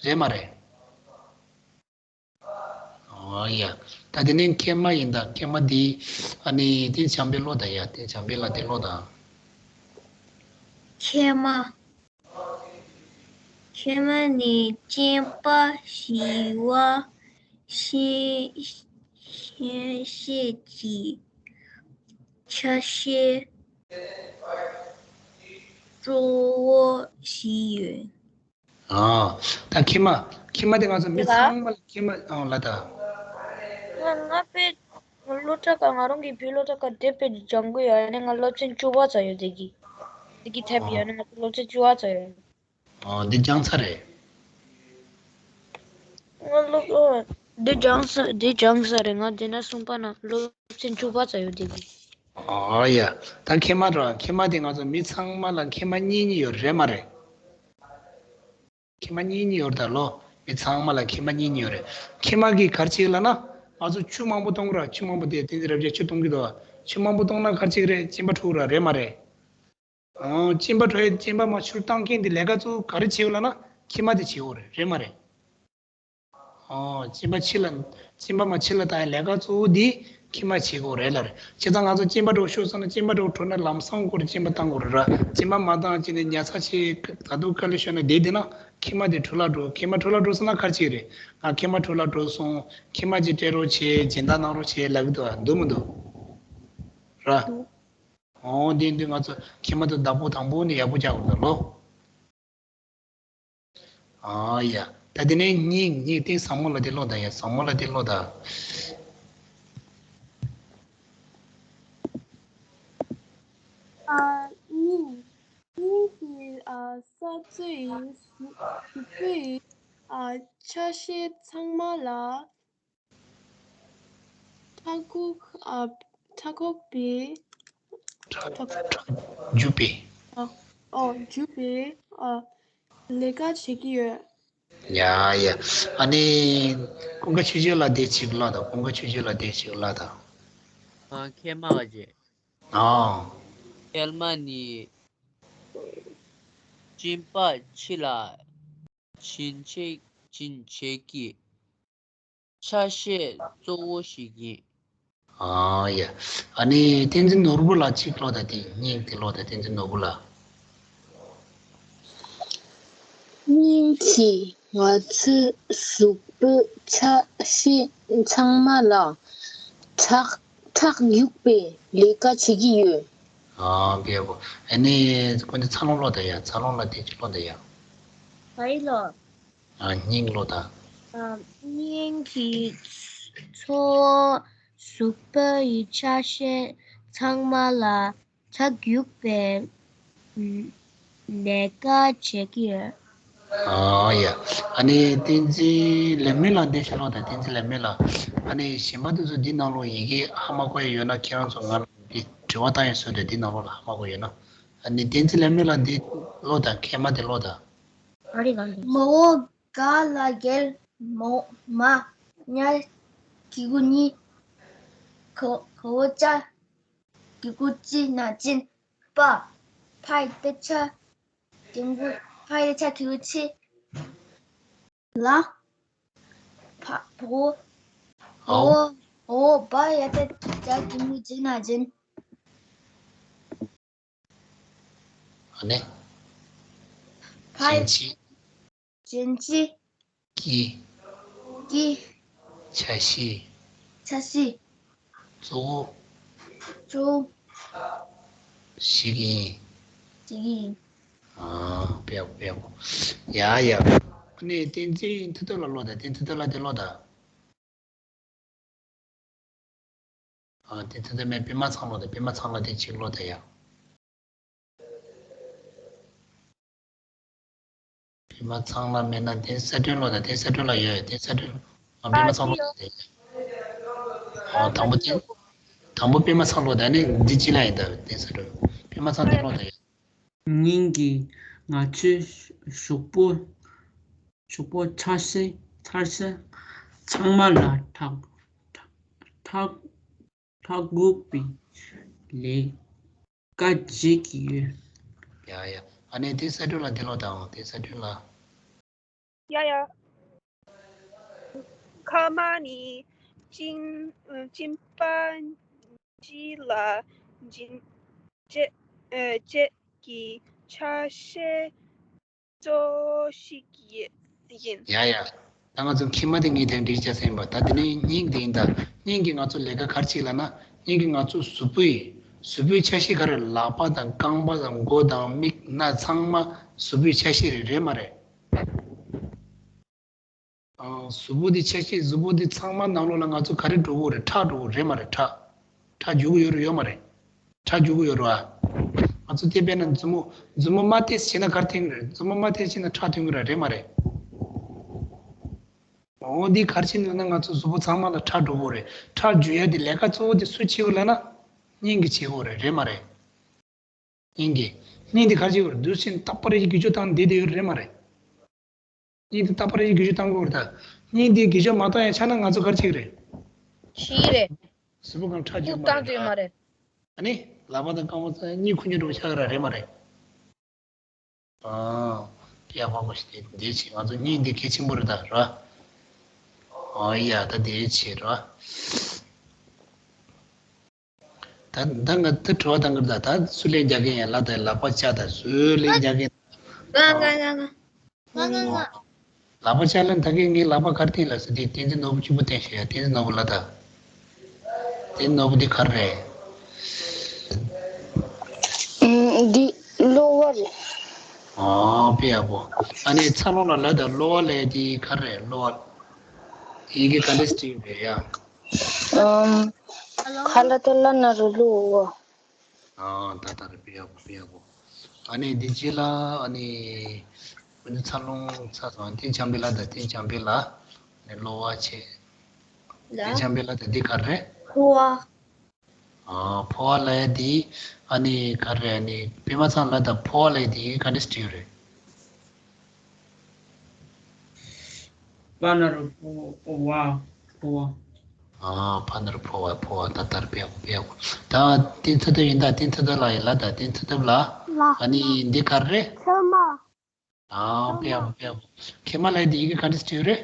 རེད་མ་རེད། འོ་ཡ། ད་དེ་ནས་མཁལ་མ་ཡིན་ད། མཁལ་མ་འདི་ཨ་ནི་དེ་བྱམས་པའི་ཀློག་ད་ཡ། དེ་བྱམས་པའི་ལ་དེ་ཀློག་ད། མཁལ་མ། མཁལ་མ་ནི་གཅིན་པ་ཞི་བ་ཞི་ཞི་བྱེད་ཀྱི་ཆ་ཤས་གཙོ་བོ་ཞིག་ཡིན། ཨ། ད་མཁལ་མ། མཁལ་མ་དེ་ང་ཚོ་མི་ཚང་མ་ལ་མཁལ་མ་ཨང་ལ་ད། ང་ང་དཔེ་སློབ་གྲྭ་ཁག་ང་རང་གི་བོད་སློབ་གྲྭ་ཁག་དེ་དཔེ་སྦྱང་གི་ཡོད། ཨ་ནི་ང་སློབ་ཚན་བཅུ་པ་ཙམ་ཡོད་དེ་གི། དེ་གི་ཐེབས་ཡོད། ཨ་ནི་ང་ཚོ་སློབ་ཚན་བཅུ་པ་ཙམ་ཡོད། ཨ། འདི་སྦྱངས་ཚར་རེད། ང་སློབ་ཨ། འདི་སྦྱངས་ས་འདི་སྦྱངས་ས་རེད། ང་འདི་ན་གསུམ་པ་ན་སློབ་ཚན་བཅུ་པ་ཙམ་ཡོད་དེ་གི། ཨ་ཡ། ད་མཁལ་མ་ར་མཁལ་མ་དེ་ང་ཚོ་མི་ཚང་མ་ལ་མཁལ་མ་གཉིས་གཉིས་ཡོད་རེད་མ་རེད། མཁལ་མ་གཉིས་གཉིས་ཡོད་རེད་ད་ལོ། མི་ཚང་མ་ལ་མཁལ་མ་གཉིས་གཉིས་ཡོད་རེད། མཁལ་མ་གིས་ག་རེ་བྱེད་ལབ་ན། ང་ཚོ་ཆུ་མང་པོ་གཏོང་གི་ར། ཆུ་མང་པོ་དེ་བསྟན་འཛིན་རབ་རྒྱས་ཆུ་གཏོང་གི་འདུག་བ། ཆུ་མང་པོ་གཏོང་ན་ག་རེ་བྱེད་ཀྱི་རེད། གཅིན་པ་འཁྲུག་ར། རེད་མ་རེད། ཨོ། གཅིན་པ་འཁྲུག་ཡས། གཅིན་པ་མར་ཕྱི་ལ་བཏང་མཁན་དེ་ལས་ཀ་གཙོ་བོ་ག་རེ་བྱེད་ཀྱི་ལབ་ན། མཁལ་མ་དེ་བྱེད་ཀྱི་རེད། རེད་མ་རེད། ཨོ། གཅིན་པ་ཕྱི་ལ། གཅིན་པ་མར་ཕྱི་ལ་བཏང་ཡས་ལས་ཀ་གཙོ་བོ་དེ་མཁལ་མ་བྱེད་ཀྱི་རེད་ལབ་རེད། བྱས་ཙང་ང་ཚོ་གཅིན་པ་འདྲ་བོ་ཤོར་སོང་ན། གཅིན་པ་འདྲ་བོ་འཁྲུག་ན་ལམ་སང་ཁོ་རང་གཅིན་པ་བཏང་དགོས་རེད་ར། གཅིན་པ་མ་བཏང་བྱས་ནས་ཉལ་ས་བྱས། ད་དུང་དཀའ་ལས་ཤོར་ན་བསྡད་བསྡད་ན་མཁལ་མ་དེ་འཁྲུག་ལ་འགྲོ། མཁལ་མ་འཁྲུག་ལ་འགྲོ་སོང་ན་ག་རེ་བྱེད་ཀྱི་རེད། ང་མཁལ་མ་འཁྲུག་ལ་འགྲོ་སོང་། མཁལ་མ་ཅིག་སྤྲད་རོགས་བྱེད། སྦྱིན་བདག་གནང་རོགས་བྱེད་ལབ་ཀྱི་འདུག་བ། འདུག་མི་འདུག་ར། འདུག་ཨོ། དེ་འདི་ང་ཚོ་མཁལ་མ་དེ་བདག་པོ་དང་པོ་ནས་ཡག་པོ་རྒྱག་དགོས་འདུག་ལོ། ཨ་ཡ། ད་དེ་ནས་སྙིང་། སྙིང་དེ་ཟབ་མོ་ལ་དེ་ཀློག་དང་ཡ། ཟབ་མོ་ལ་དེ་ཀློག་དང་། ཨ། སྙིང་། སྙིང་གི་ཨ་ས་རྩོལ་ཡིན། གཟུགས་པོའི་ཨ་ཆ་ཤས་ཚང་མ་ལ་ཁྲག་འགུགས། ཨ། ཁྲག་འགུགས་པའི། ཁྲག་ཁྲག་ཁྲག་རྒྱུག་པའི། ཨ། ཨོ། རྒྱུག་པའི་ཨ་ལས་ཀ་བྱེད་ཀྱི་ཡོད། ཡ་ཡ། ཨ་ནི་ཀུན་དགའ་ཆོས་སྐྱིད་ལགས་དེ་ཅིག་ཀློག་དང་། ཀུན་དགའ་ཆོས་སྐྱིད་ལགས་དེ་ཅིག་ཀློག་དང་། ཨ། མཁལ་མ་བ་ཅན། ཨ། མཁལ་མ་ནི་གཅིན་པ་ཕྱི་ལ་འབྱིན་བྱེད། འབྱིན་བྱེད་ཀྱི་ཆ་ཤས་གཙོ་བོ་ཞིག་ཡིན། ཨ་ཡ། ཨ་ནི་བསྟན་འཛིན་ནོར་བུ་ལགས་ཅིག་ཀློག་དང་། དེ་སྙིང་དེ་ཀློག་དང་། བསྟན་འཛིན་ནོར་བུ་ལགས། སྙིང་གིས་ང་ཚོའི་གཟུགས་པོའི་ཆ་ཤས་ཚང་མ་ལ་ཁྲག་ཁྲག་རྒྱུག་པའི་ལས་ཀ་བྱེད་ཀྱི་ཡོད། ཨ། བེ་བོ། ཨ་ནི་ཀུན་དགའ་འཚར་ལོངས་ཀློག་དང་ཡ། འཚར་ལོངས་ལགས་དེ་ཅིག་ཀློག་དང་ཡ། ཨ་ཡི་ལོ། ཨ། སྙིང་ཀློག་དང་། ཨ། སྙིང་གིས་ཚོ་གཟུགས་པོའི་ཆ་ཤས་ཚང་མ་ལ་ཁྲག་རྒྱུག་པའི་ལས་ཀ་བྱེད་ཀྱི་ཡོད། ཨ་ཡ། ཨ་ནི་བསྟན་འཛིན་ལེགས་སྨོན་ལགས་འདི་ཞུ་ལོག་དང་། བསྟན་འཛིན་ལེགས་སྨོན་ལགས། ཨ་ནི་གཞན་པ་དེ་ཚོ་འདི་ནང་ལོགས་ཡི་གེ་ཧ་མ་གོ་ཡ་ཡོད་ན། ཁྱེད་རང་ཚོ་ང་ལ་འདི་དྲི་བ་བཏང་ཡ་བཟོས་ཏེ། འདི་ནང་ལོགས་ལ་ཧ་མ་གོ་ཡོད་ན། ཨ་ནི་བསྟན་འཛིན་ལེགས་སྨོན་ལགས་འདི་ཀློག་དང་། མཁལ་མ་དེ་ཀློག་དང་། མ་འོག་ག་ལ་རྒྱལ། མོ་མ་ཉ་གི་གུ་གཉིས། ག་ག་འོག་ཅ་གི་གུ་ཅི་ན་ཅིན། པ་ཕ་ཡི་ཏ་ཆ་གི་གུ། ཕ་ཡི་ཏ་ཆ་གི་གུ་ཕྱི་ལ། ཕ་བོ། འོ། འོ་བ་ཡ་ཏ་ཇ་གི་གུ་ཇི་ན་ཇིན། ཨ་ནི། ཕ་ཡི། ཇིན་ཅི། ཇིན་ཅི། ཀྱི། ཀྱི། ཆ་ཤས། ཆ་ཤས། གཙོ་བོ། གཙོ་བོ། ཞིག་ཡིན། ཞིག་ཡིན། ཨ། དཔེ་ཡག་པོ། དཔེ་ཡག་པོ། ཡ་ཡ། ཨ་ནི་བསྟན་འཛིན་མཐུ་སྟོབས་ལགས་ཀློག་དང་། བསྟན་མཐུ་སྟོབས་ལགས་དེ་ཀློག་དང་། ཨ། དེ་ཚོ་དེ་མེད། པད་མ་ཚང་ལོ་དང་། པད་མ་ཚང་ལ་དེ་ཅིག་ཀློག་དང་ཡ། པད་མ་ཚང་ལ་མེད་ན་དེ་གསལ་སྒྲོན་ལོ་དང་། དེ་གསལ་སྒྲོན་ལ་ཡོད་ཡ། དེ་གསལ་སྒྲོན། ཨ། པད་མ་ཚང་ལོ་དང་དེ། ཨ། དང་པོ་དེ། དང་པོ་པད་མ་ཚང་ལོ་དང་། ནི་འདི་ཅི་ལ་ཡིན་ད། དེ་གསལ་སྒྲོན། པད་མ་ཚང་དེ་ཀློག་དང་ཡ། སྙིང་གིས་ང་ཚོའི་གཟུགས་པོ། གཟུགས་པོ་ཆ་ཤས། ཆ་ཤས་ཚང་མ་ལ་ཁྲག་ཁྲག་ཁྲག་འགུགས་པའི་ལས་ཀ་བྱེད་ཀྱི་ཡོད། ཡ་ཡ། ཨ་ནི་དེ་གསལ་སྒྲོན་ལ་དེ་ཀློག་དང་། དེ་གསལ་སྒྲོན་ལ། ཡ་ཡ། མཁལ་མ་ནི་གཅིན་གཅིན་པ་སྤྱི་ལ་འབྱིན་བྱེད་བྱེད་ཀྱི་ཆ་ཤས་གཙོ་བོ་ཞིག་ཡིན། ཡ་ཡ། ད་ང་ཚོ་མཁལ་མ་དེ་ངས་དེ་འགྲིག་ཆ་ཟིན་པ། ད་དེ་ནས་སྙིང་དེ་ཡིན་ད། སྙིང་གིས་ང་ཚོ་ལས་ཀ་ག་རེ་བྱེད་ལབ་ན། སྙིང་གིས་ང་ཚོ་གཟུགས་པོའི། གཟུགས་པོའི་ཆ་ཤས་ག་རེ། ལག་པ་དང་རྐང་པ་དང་མགོ་དང་མིག་སྣ་ཚང་མ་གཟུགས་པོའི་ཆ་ཤས་རེད། རེད་མ་རེད། ཨང་། གཟུགས་པོ་འདི་ཆ་ཤས། གཟུགས་པོ་འདི་ཚང་མ་ནང་ལོགས་ལ་ང་ཚོ་ག་རེ་འགྲོ་གི་རེད། ཁྲག་འགྲོ་གི་རེད་མ་རེད། ཁྲག་ཁྲག་རྒྱུག་གི་ཡོད་རེད། ཡོད་མ་རེད། ཁྲག་རྒྱུག་གི་ཡོད་རེད་བ། ང་ཚོ་དེ་དཔེར་ན་མཛུབ་མོ། མཛུབ་མོ་མར་ཏོག་ཙམ་བྱས་ན་ག་རེ་ཐོན་གི་རེད། མཛུབ་མོ་མར་ཏོག་ཙམ་བྱས་ན་ཁྲག་ཐོན་གི་རེད། རེད་མ་རེད། འོ་འདི་ག་རེ་བྱས་ནས་ན་ང་ཚོ་གཟུགས་པོ་ཚང་མ་ལ་ཁྲག་འགྲོ་གི་རེད། ཁྲག་རྒྱུག་ཡ་དེ་ལས་ཀ་གཙོ་བོ་དེ་སུས་བྱེད་གི་ལབ་ན། སྙིང་གིས་བྱེད་གི་རེད། རེད་མ་རེད། སྙིང་གིས། སྙིང་དེ་ག་རེ་བྱེད་གི་རེད། དུས་ཕྱིན་རྟག་པར་ཡི་གེ་བཅུ་དང་བསྡད་དེ་ཡོད་རེད། རེད་མ་རེད། གཉིས་དེ་རྟག་པར་ཡི་གེ་ཤོག་བཏང་དགོས་རེད་ད། གཉིས་དེ་གི་ཤོག་མ་བཏང་ཡང་ཆ་ན་ང་ཚོ་ག་རེ་བྱེད་ཀྱི་རེད། བཞི་རེད། གཟུགས་པོ་གང་ཁྲག་ཁུག་རྒྱུ་མ་བཏང་རེད་ཐུབ་ཡོད་མ་ད། རེད། ཨ་ནི་ལག་པ་དང་རྐང་པ་ཚང་གཉིད་ཁུག་རྒྱུ་འདྲ་པོ་ཆགས་ཀྱི་ར་རེད་མ་རེད། ཨ། ཡག་པོ་ཞིག་དེ་འདི་བྱེད་ང་ཚོ་གཉིད་འདི་གལ་ཆེན་པོ་རེད་ད་ར། ཨ་ཡ་ད་དེ་བྱེད་ར། ད་ད་ང་ད་དྲི་བ་བཏང་གི་རེད་ད། ད་སུ་ལན་རྒྱག་གི་ཡིན་ལ་ད་ལག་པ་བཅག་ད་སུ་ལན་རྒྱག་གི་ཡིན། ང་ང་ང་ང་། ང་ང་ང་། ལག་པ་བཅག་ལ་ད་གིན་ངའི་ལག་པ་ག་རེ་བསྟན་ལབ་ཟེར་དུས་བསྟན་འཛིན་ནོར་བུ་གཅིག་པུ་བསྟན་ཤག་ཡ། བསྟན་འཛིན་ནོར་བུ་ལ་ད། བསྟན་འཛིན་ནོར་བུ་འདི་ག་རེ་རེད། ཨུམ། འདི་གློ་བ་རེད། ཨོ་དཔེ་ཡག་པོ། ཨ་ནི་འཚར་ལོངས་ལ་ལ་ད་གློ་བ་ལབ་དེ་ག་རེ་རེད་གློ་བ། ཡི་གེ་ག་འདྲས་བྲིས་རེད་ཡ། ཨུམ། ཁ་ལ་ཏ་ལ་ན་རོ་གློ་བ། ཨ་ད་ད་རེད་དཔེ་ཡག་པོ་དཔེ་ཡག་པོ། ཨ་ནི་འདི་རྗེས་ལ་ཨ་ནི། འདི་འཚར་ལོངས་ཚར་སོང་། བསྟན་བྱམས་པའི་ལ་ད་བསྟན་བྱམས་པའི་ལ། ནི་གློ་བ་བྱས། ལ། བསྟན་བྱམས་པའི་ལ་ད་འདི་ག་རེ་རེད། ཕོ་བ། ཨ་ཕོ་བ་ལབ་ཡ་འདི། ཨ་ནི་ག་རེ་རེད། ཨ་ནི་པད་མ་ཚང་ལ་ད་ཕོ་བ་ལབ་ཡ་འདི་ག་འདྲས་བྲིས་ཡོད་རེད། པ་ན་རོ་ཕོ་བ། ཕོ་བ། ཨ་ཕ་ན་རོ་ཕོ་བ་ཕོ་བ། ད་ལྟར་དཔེ་ཡག་པོ་དཔེ་ཡག་པོ། ད་བསྟན་ཚེ་ཐབས་ཡིན་ད། བསྟན་ཚེ་ཐབས་ལགས་ཡིན་ལ་ད། བསྟན་ཚེ་ཐབས་ལགས། ལ། ཨ་ནི་འདི་ག་རེ་རེད། ཁལ་མ། ཨ་དཔེ་ཡག་པོ་དཔེ་ཡག་པོ། ཁལ་མ་ལབ་ཡ་འདི་ཡི་གེ་ག་འདྲས་བྲིས་ཡོད་རེད།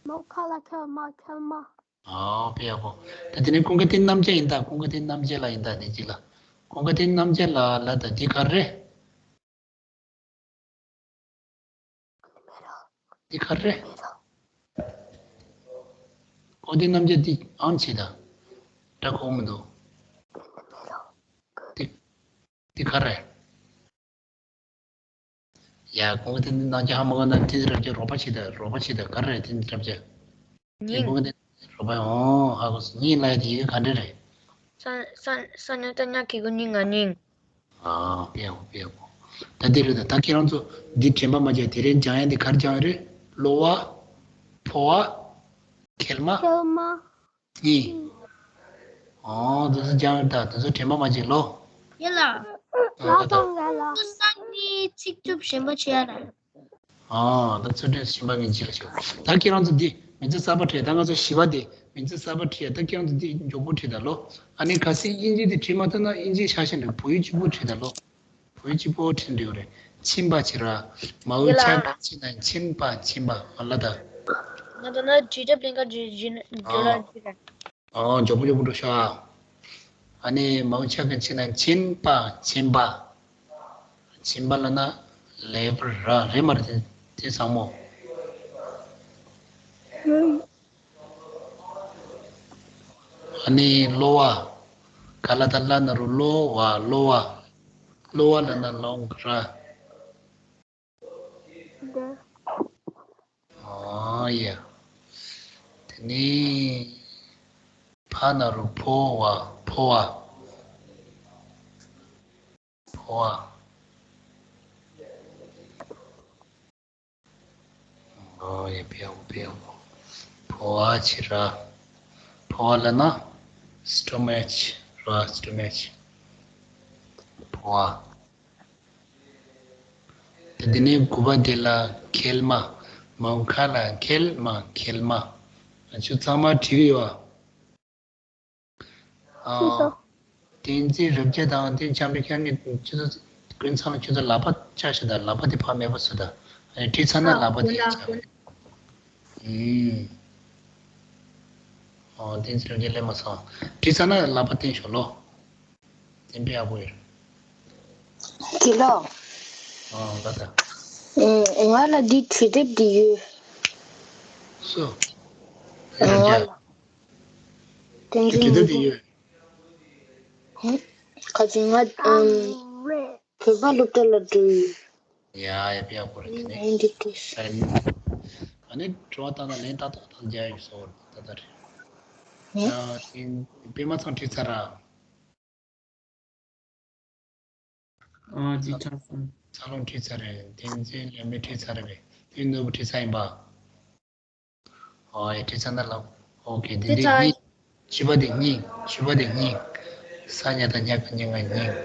མ་ཁ་ལ་ཁལ་མ་ཁལ་མ། ཨ་དཔེ་ཡག་པོ། ད་དེ་ནས་ཀུན་དགའ་བསྟན་རྣམ་རྒྱལ་ཡིན་ད། ཀུན་དགའ་བསྟན་རྣམ་རྒྱལ་ལགས་ཡིན་ད། དེ་གཅིག་ལ། ཀུན་དགའ་བསྟན་རྣམ་རྒྱལ་ལགས་ལ་ད་འདི་ག་རེ་རེད། འདི་ག་རེ་རེད། ཀུན་དགའ་བསྟན་རྣམ་རྒྱལ་འདི་ཨང་ཆེ་ད། འདྲ་གོ་མི་འདུག་འདི་འདི་ག་རེ་རེད། ཡ་ཀུན་དགའ་བསྟན་རྣམ་རྒྱལ་ཧ་མ་གོ་ན་བསྟན་འཛིན་རབ་རྒྱས་རོགས་པ་བྱེད་ད། རོགས་པ་བྱེད་ད། ག་རེ་རེད་བསྟན་འཛིན་རབ་རྒྱས། སྙིང་། ཀུན་དགའ་བསྟན་རོགས་པ། ཨོ་ཧ་གོ་སོང་། སྙིང་ལབ་ཡ་དེ་ཡི་གེ་ག་འདྲ་རེད། ས་ས་ས་ཉ་ཏ་ཉ་གི་གུ་སྙིང་ང་སྙིང་། ཨ་དཔེ་ཡག་པོ་དཔེ་ཡག་པོ། ད་འདི་རེད་ད། ད་ཁྱེད་རང་ཚོ་འདི་དྲན་པ་མ་བརྗེད། དེ་རིང་སྦྱང་ཡ་འདི་ག་རེ་སྦྱང་ཡ་རེད། གློ་བ། ཕོ་བ། ཁལ་མ། ཁལ་མ། གཉིས། ཨོ་དེ་ཚོ་སྦྱང་ཡོད་ད། དེ་ཚོ་དྲན་པ་མ་བརྗེད་ལོ། ཡ་ལ། ཨ་ད་ད། ལ་ཏང་ལ་ལ། སང་གི་ཚིག་རྩུབ་གཞན་པ་བྱེད་ཡ་ལ། ཨ་ད་ཚུལ་ཁྲིམས་གཞན་པ་ངས་བྱེད་ལ་ཤོག་ད་ཁྱེད་རང་ཚོ་འདི་མིང་ཚིག་གསར་པ་བྲིས། ད་ང་ཚོ་བཞི་པ་དེ་མིང་ཚིག་གསར་པ་བྲིས། ད་ཁྱེད་རང་ཚོ་འདི་མགྱོགས་པོ་བྲིས་ད་ལོ། ཨ་ནི་གལ་སྲིད་དབྱིན་ཇི་དེ་བྲིས་མ་ཐུབ་ན་དབྱིན་ཇི་ཆ་ཤས་འདྲ་བོད་ཡིག་གཅིག་པོ་བྲིས་ད་ལོ། བོད་ཡིག་གཅིག་པོ་བྲིས་འདྲ་བོ་རེད། མཆིན་པ་བྱེད་ར། མའོ་ཡི་ཆ་ལ། གང་བྱེད་ན་མཆིན་པ་མཆིན་པ་ང་ལ་ད། ང་ད་ན་བྲིས་རྒྱབ་ལེན་ག་བྲིས་བྲིས་ན་འགྲོ་ལ་བྲིས་ར། ཨོ་མགྱོགས་པོ་མགྱོགས་པོ་འགྲོ་ཤག་ཨ་ནི་མའོ་ཆ་ག་ཕྱི་ན་མཆིན་པ་མཆིན་པ། མཆིན་པ་ལ་ན་ལེ་བར་ར་རེད་མ་རེད་དེ་དེ་བཟང་མོ། ཨ་ནི་གློ་བ། ག་ལ་ད་ལ་ན་རུ་གློ་བ་གློ་བ། གློ་བ་ལ་ན་ལོང་ར། འདི། ཨ་ཡ། དེ་ནི། ཕ་ན་རུ་ཕོ་བ་ཕོ་བ། ཕོ་བ། ཨ་ཡ་ཕེའོ་ཕེའོ། ཕོ་བ་ཆེ་ར། ཕོ་བ་ལ་ན། སི་ཊོ་མེཆ་ར་སི་ཊོ་མེཆ། ཕོ་བ། དེ་ནས་དགུ་པ་དེ་ལ་ཁལ་མ། མ་འོངས་ཁ་ལ་ཁལ་མ་ཁལ་མ། ང་ཚོ་ཚང་མ་བྲིས་ཡོད། ཨ། བྲིས་སོང་། བསྟན་འཛིན་རབ་རྒྱས་དང་བསྟན་བྱམས་པའི་ཁྱེད་གཉིས་ཁྱོད་ཚོ་ཀུན་ཚང་ལ་ཁྱོད་ཚོ་ལག་པ་བཅག་ཤོག་དང་། ལག་པ་དེ་ཕར་མེད་པ་བཟོ་དང་། ཨ་ནི་བྲིས་ཚར་ན་ཨ་ལག་པ་དེ་དགོན་བཅག་དགོན། ཨུམ། ཨོ་བསྟན་འཛིན་རབ་རྒྱས་སླེབས་མ་སོང་། བྲིས་ཚར་ན་ལག་པ་བསྟན་ཤོག་ལོ། དེ་འདྲ་ཡག་པོ་ཡོད། དེ་ལ། ཨ་ད་ད། ཨུམ། ང་ལ་འདི་བྲིས་དེབ་འདི་ཡོད། སུ། ང་ལ། བསྟན་འཛིན་བྲིས་དེབ་འདི་ཡོད། ཧུམ། ཁ་ཅིག་ང་ཨུམ། བོད་པ་སློབ་གྲྭ་ལ་འགྲོ་ཡི། ཡ་ཡ་ཡག་པོ་རེད་དེ་ནས། ཨ་འདི་དེ། ཨ་ནི་དྲི་བ་བཏང་ན་ལན་ཏག་ཏག་ཏག་རྒྱག་ཡོད་སོ། ད་ད་རེད། ཧུམ། ཨ་དེ་པད་མ་ཚང་བྲིས་ཚར་ར། ཨ་ཅི་ཆགས་སོང་། འཚར་ལོངས་བྲིས་ཚར་རེད། བསྟན་འཛིན་ལས་མེད་བྲིས་ཚར་རེད་པས། དེ་ནོར་བུ་བྲིས་ཚར་ཡིན་པ། ཨོ་ཡ་བྲིས་ཚར་ན་ལབ། ཨོ་ཁེ་དེ་བྲིས་འདི་ཚར། གཉིས། བཞི་པ་དེ་གཉིས། བཞི་པ་དེ་གཉིས། ས་ཉ་དང་ཉ་ག་ཉ་ང་གཉིས།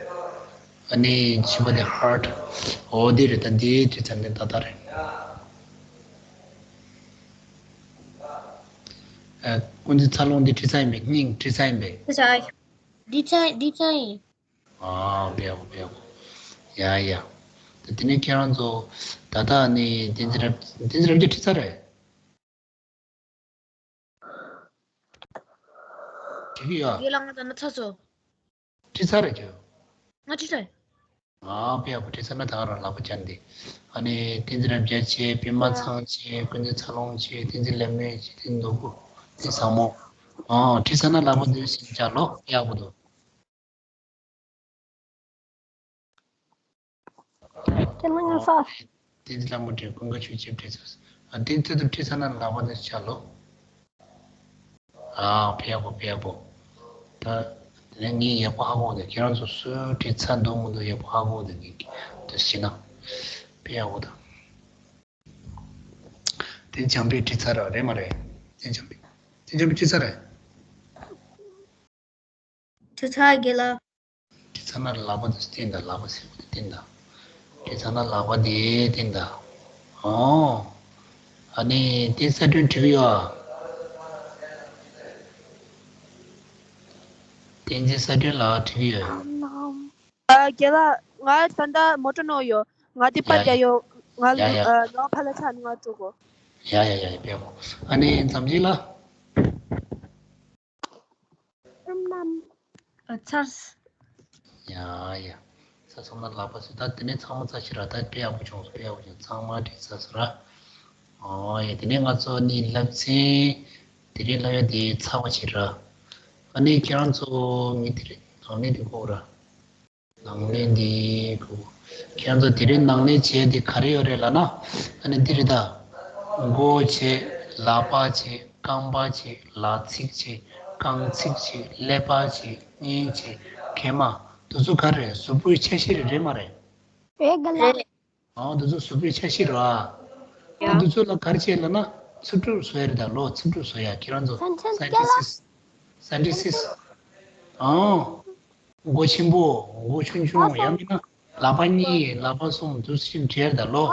ཨ་ནི་བཞི་པ་དེ་ཧར་ཊི། ཨོ་དེ་རེད། ད་འདི་བྲིས་ཚར་ནས་ཏག་ཏག་རེད། ཨ། ཀུན་གཟིགས་འཚར་ལོངས་འདི་ཁྲིད་ཚར་ཡིན་པས། སྙིང་ཁྲིད་ཚར་ཡིན་པས། ཁྲིད་ཚར། འདི་ཚར། འདི་ཚར་ཡིན། ཨ། བེའོ་བེའོ། ཡ་ཡ། ད་དེ་ནས་ཁྱེད་རང་ཚོ་ད་ལྟ་ནི་བསྟན་འཛིན་རབ་བསྟན་འཛིན་རབ་རྒྱས་ཁྲིད་ཚར་རེད། ཁྲིད་ཀྱི་ཡོད། རྒན་ལགས། ང་ད་ནི་ཚར་སོང་། ཁྲིད་ཚར་རེད་ཁྱོད། ང་ཁྲིད་ཚར། ཨ། དཔེ་ཡག་པོ། ཁྲིད་ཚར་ན་ད་ག་རང་ལག་པ་སྦྱར་འདི། ཨ་ནི་བསྟན་འཛིན་རབ་རྒྱས་བྱས། པད་མ་ཚང་བྱས། ཀུན་གཟིགས་འཚར་ལོངས་བྱས། བསྟན་འཛིན་ལེགས་སྨོན་བྱས། བསྟན་འཛིན་ནོར་བུ། བསྟན་འཛིན་བཟང་མོ། ཨ། ཁྲིད་ཚར་ན་ལག་པ་འདི་བྱས་བྱ་ལོ། དཔེ་ཡག་པོ་འདུག། ཁྱེད་རང་ཡོད་ས། བསྟན་འཛིན་ལྷ་མོ་བྲེ། ཀུན་དགའ་ཆོས་ཆེན་བྲེ་ཚོ། ཨ། དེ་ཚོ་དུ་ཁྲིད་ཚར་ན་ལག་པ་འདི་བྱ་ལོ། ཨ། དཔེ་ཡག་པོ། དཔེ་ཡག་པོ། ད་དེ་ནས་ངས་ཡག་པོ་ཧ་གོ་འདུག། ཁྱེད་རང་ཚོ་སུ་ཁྲིད་ཚར་འདུག་མི་འདུག་ཡག་པོ་ཧ་གོ་འདུག། ངས་དེ་བྱས་ན་དཔེ་ཡག་པོ་འདུག། དེ་བྱམས་པས་ཁྲིད་ཚར་ར་རེད་མ་རེད། དེ་བྱམས་པས། དེ་བྱམས་པས་ཁྲིད་ཚར་རེད། ཁྲིད་ཚར་རྒན་ལགས། ཁྲིད་ཚར་ན་ལག་པ་དེ་བསྟན་དང་། ལག་པ་སེར་པོ་དེ་བསྟན་དང་། ཁྲིད་ཚར་ན་ལག་པ་དེ་བསྟན་དང་། ཨོ། ཨ་ནི་དེ་གསལ་སྒྲོན་བྲིས་ཡོད་ཨ། བསྟན་འཛིན་གསལ་སྒྲོན་ལགས་བྲིས་ཡོད། ཨ། རྒན་ལགས། ང་ད་ལྟ་མོ་ཊ་ནང་ཡོད། ང་དེ་པར་ཡ་རྒྱག་ཡོད། ང་ཡ་ཡ། ཨ། ང་ཕར་ལ་ཆགས་ནས་ང་འགྲོ་དགོས། ཡ་ཡ་ཡ། དཔེ་ཡག་པོ། ཨ་ནི་འཛམ་གླིང་ལགས། ཨ། ཚར། ཡ་ཡ། ཚར་སོང་ན་ལག་པ་སེར། ད་དེ་ནས་ཚང་མ་ཚར་ཤག་ར། ད་དཔེ་ཡག་པོ་བྱུང་སོང་། དཔེ་ཡག་པོ་བྱུང་། ཚང་མ་བྲིས་ཚར་སོང་ར། ཨོ་ཡ། དེ་ནས་ང་ཚོ་ནི་སློབ་ཚན་དེ་རིང་སློབ་ཡ་དེ་ཚར་བ་བྱེད་ར། ཨ་ནི་ཁྱེད་རང་ཚོ་མི་དེ་རེད། ནང་ལས་དེ་གོ་ར། ནང་ལས་འདི་གོ། ཁྱེད་ཚོ་དེ་རིང་ནང་ལས་བྱས་ཏེ་ག་རེ་ཡོད་རེད་ལབ་ན། ཨ་ནི་འདི་རེད་ད། མགོ་བྱས། ལག་པ་བྱས། རྐང་པ་བྱས། ལག་ཚིགས་བྱས། རྐང་ཚིགས་བྱས། ཀླད་པ་བྱས། སྙིང་བྱས། གད་མ། འདི་ཚོ་ག་རེ་རེད། གཟུགས་པོའི་ཆ་ཤས་རེད། རེད་མ་རེད། རེད་ག་ལ། ཨང་། འདི་ཚོ་གཟུགས་པོའི་ཆ་ཤས་རེད་ཨ། ཡ། འདི་ཚོ་ལ་ག་རེ་བྱས་ལབ་ན་འཚིབ་དྲུབ་བཟོ་ཡ་རེད་ད་ལོ། འཚིབ་དྲུབ་བཟོ་ཡ། ཁྱེད་རང་ཚོ་སན་ཆན་སན་ཊི་སི་ཊིསི་ཊི། སན་ཆན་སན་ཊི་སི་ཊིསི་ཊི། ཨང་། མགོ་ཆེན་པོ། མགོ་ཆུང་ཆུང་། ཡང་མིན་ན་ལག་པ་གཉིས། ལག་པ་གསུམ། འདུག་སེ་བྲིས་ཡ་རེད་ད་ལོ།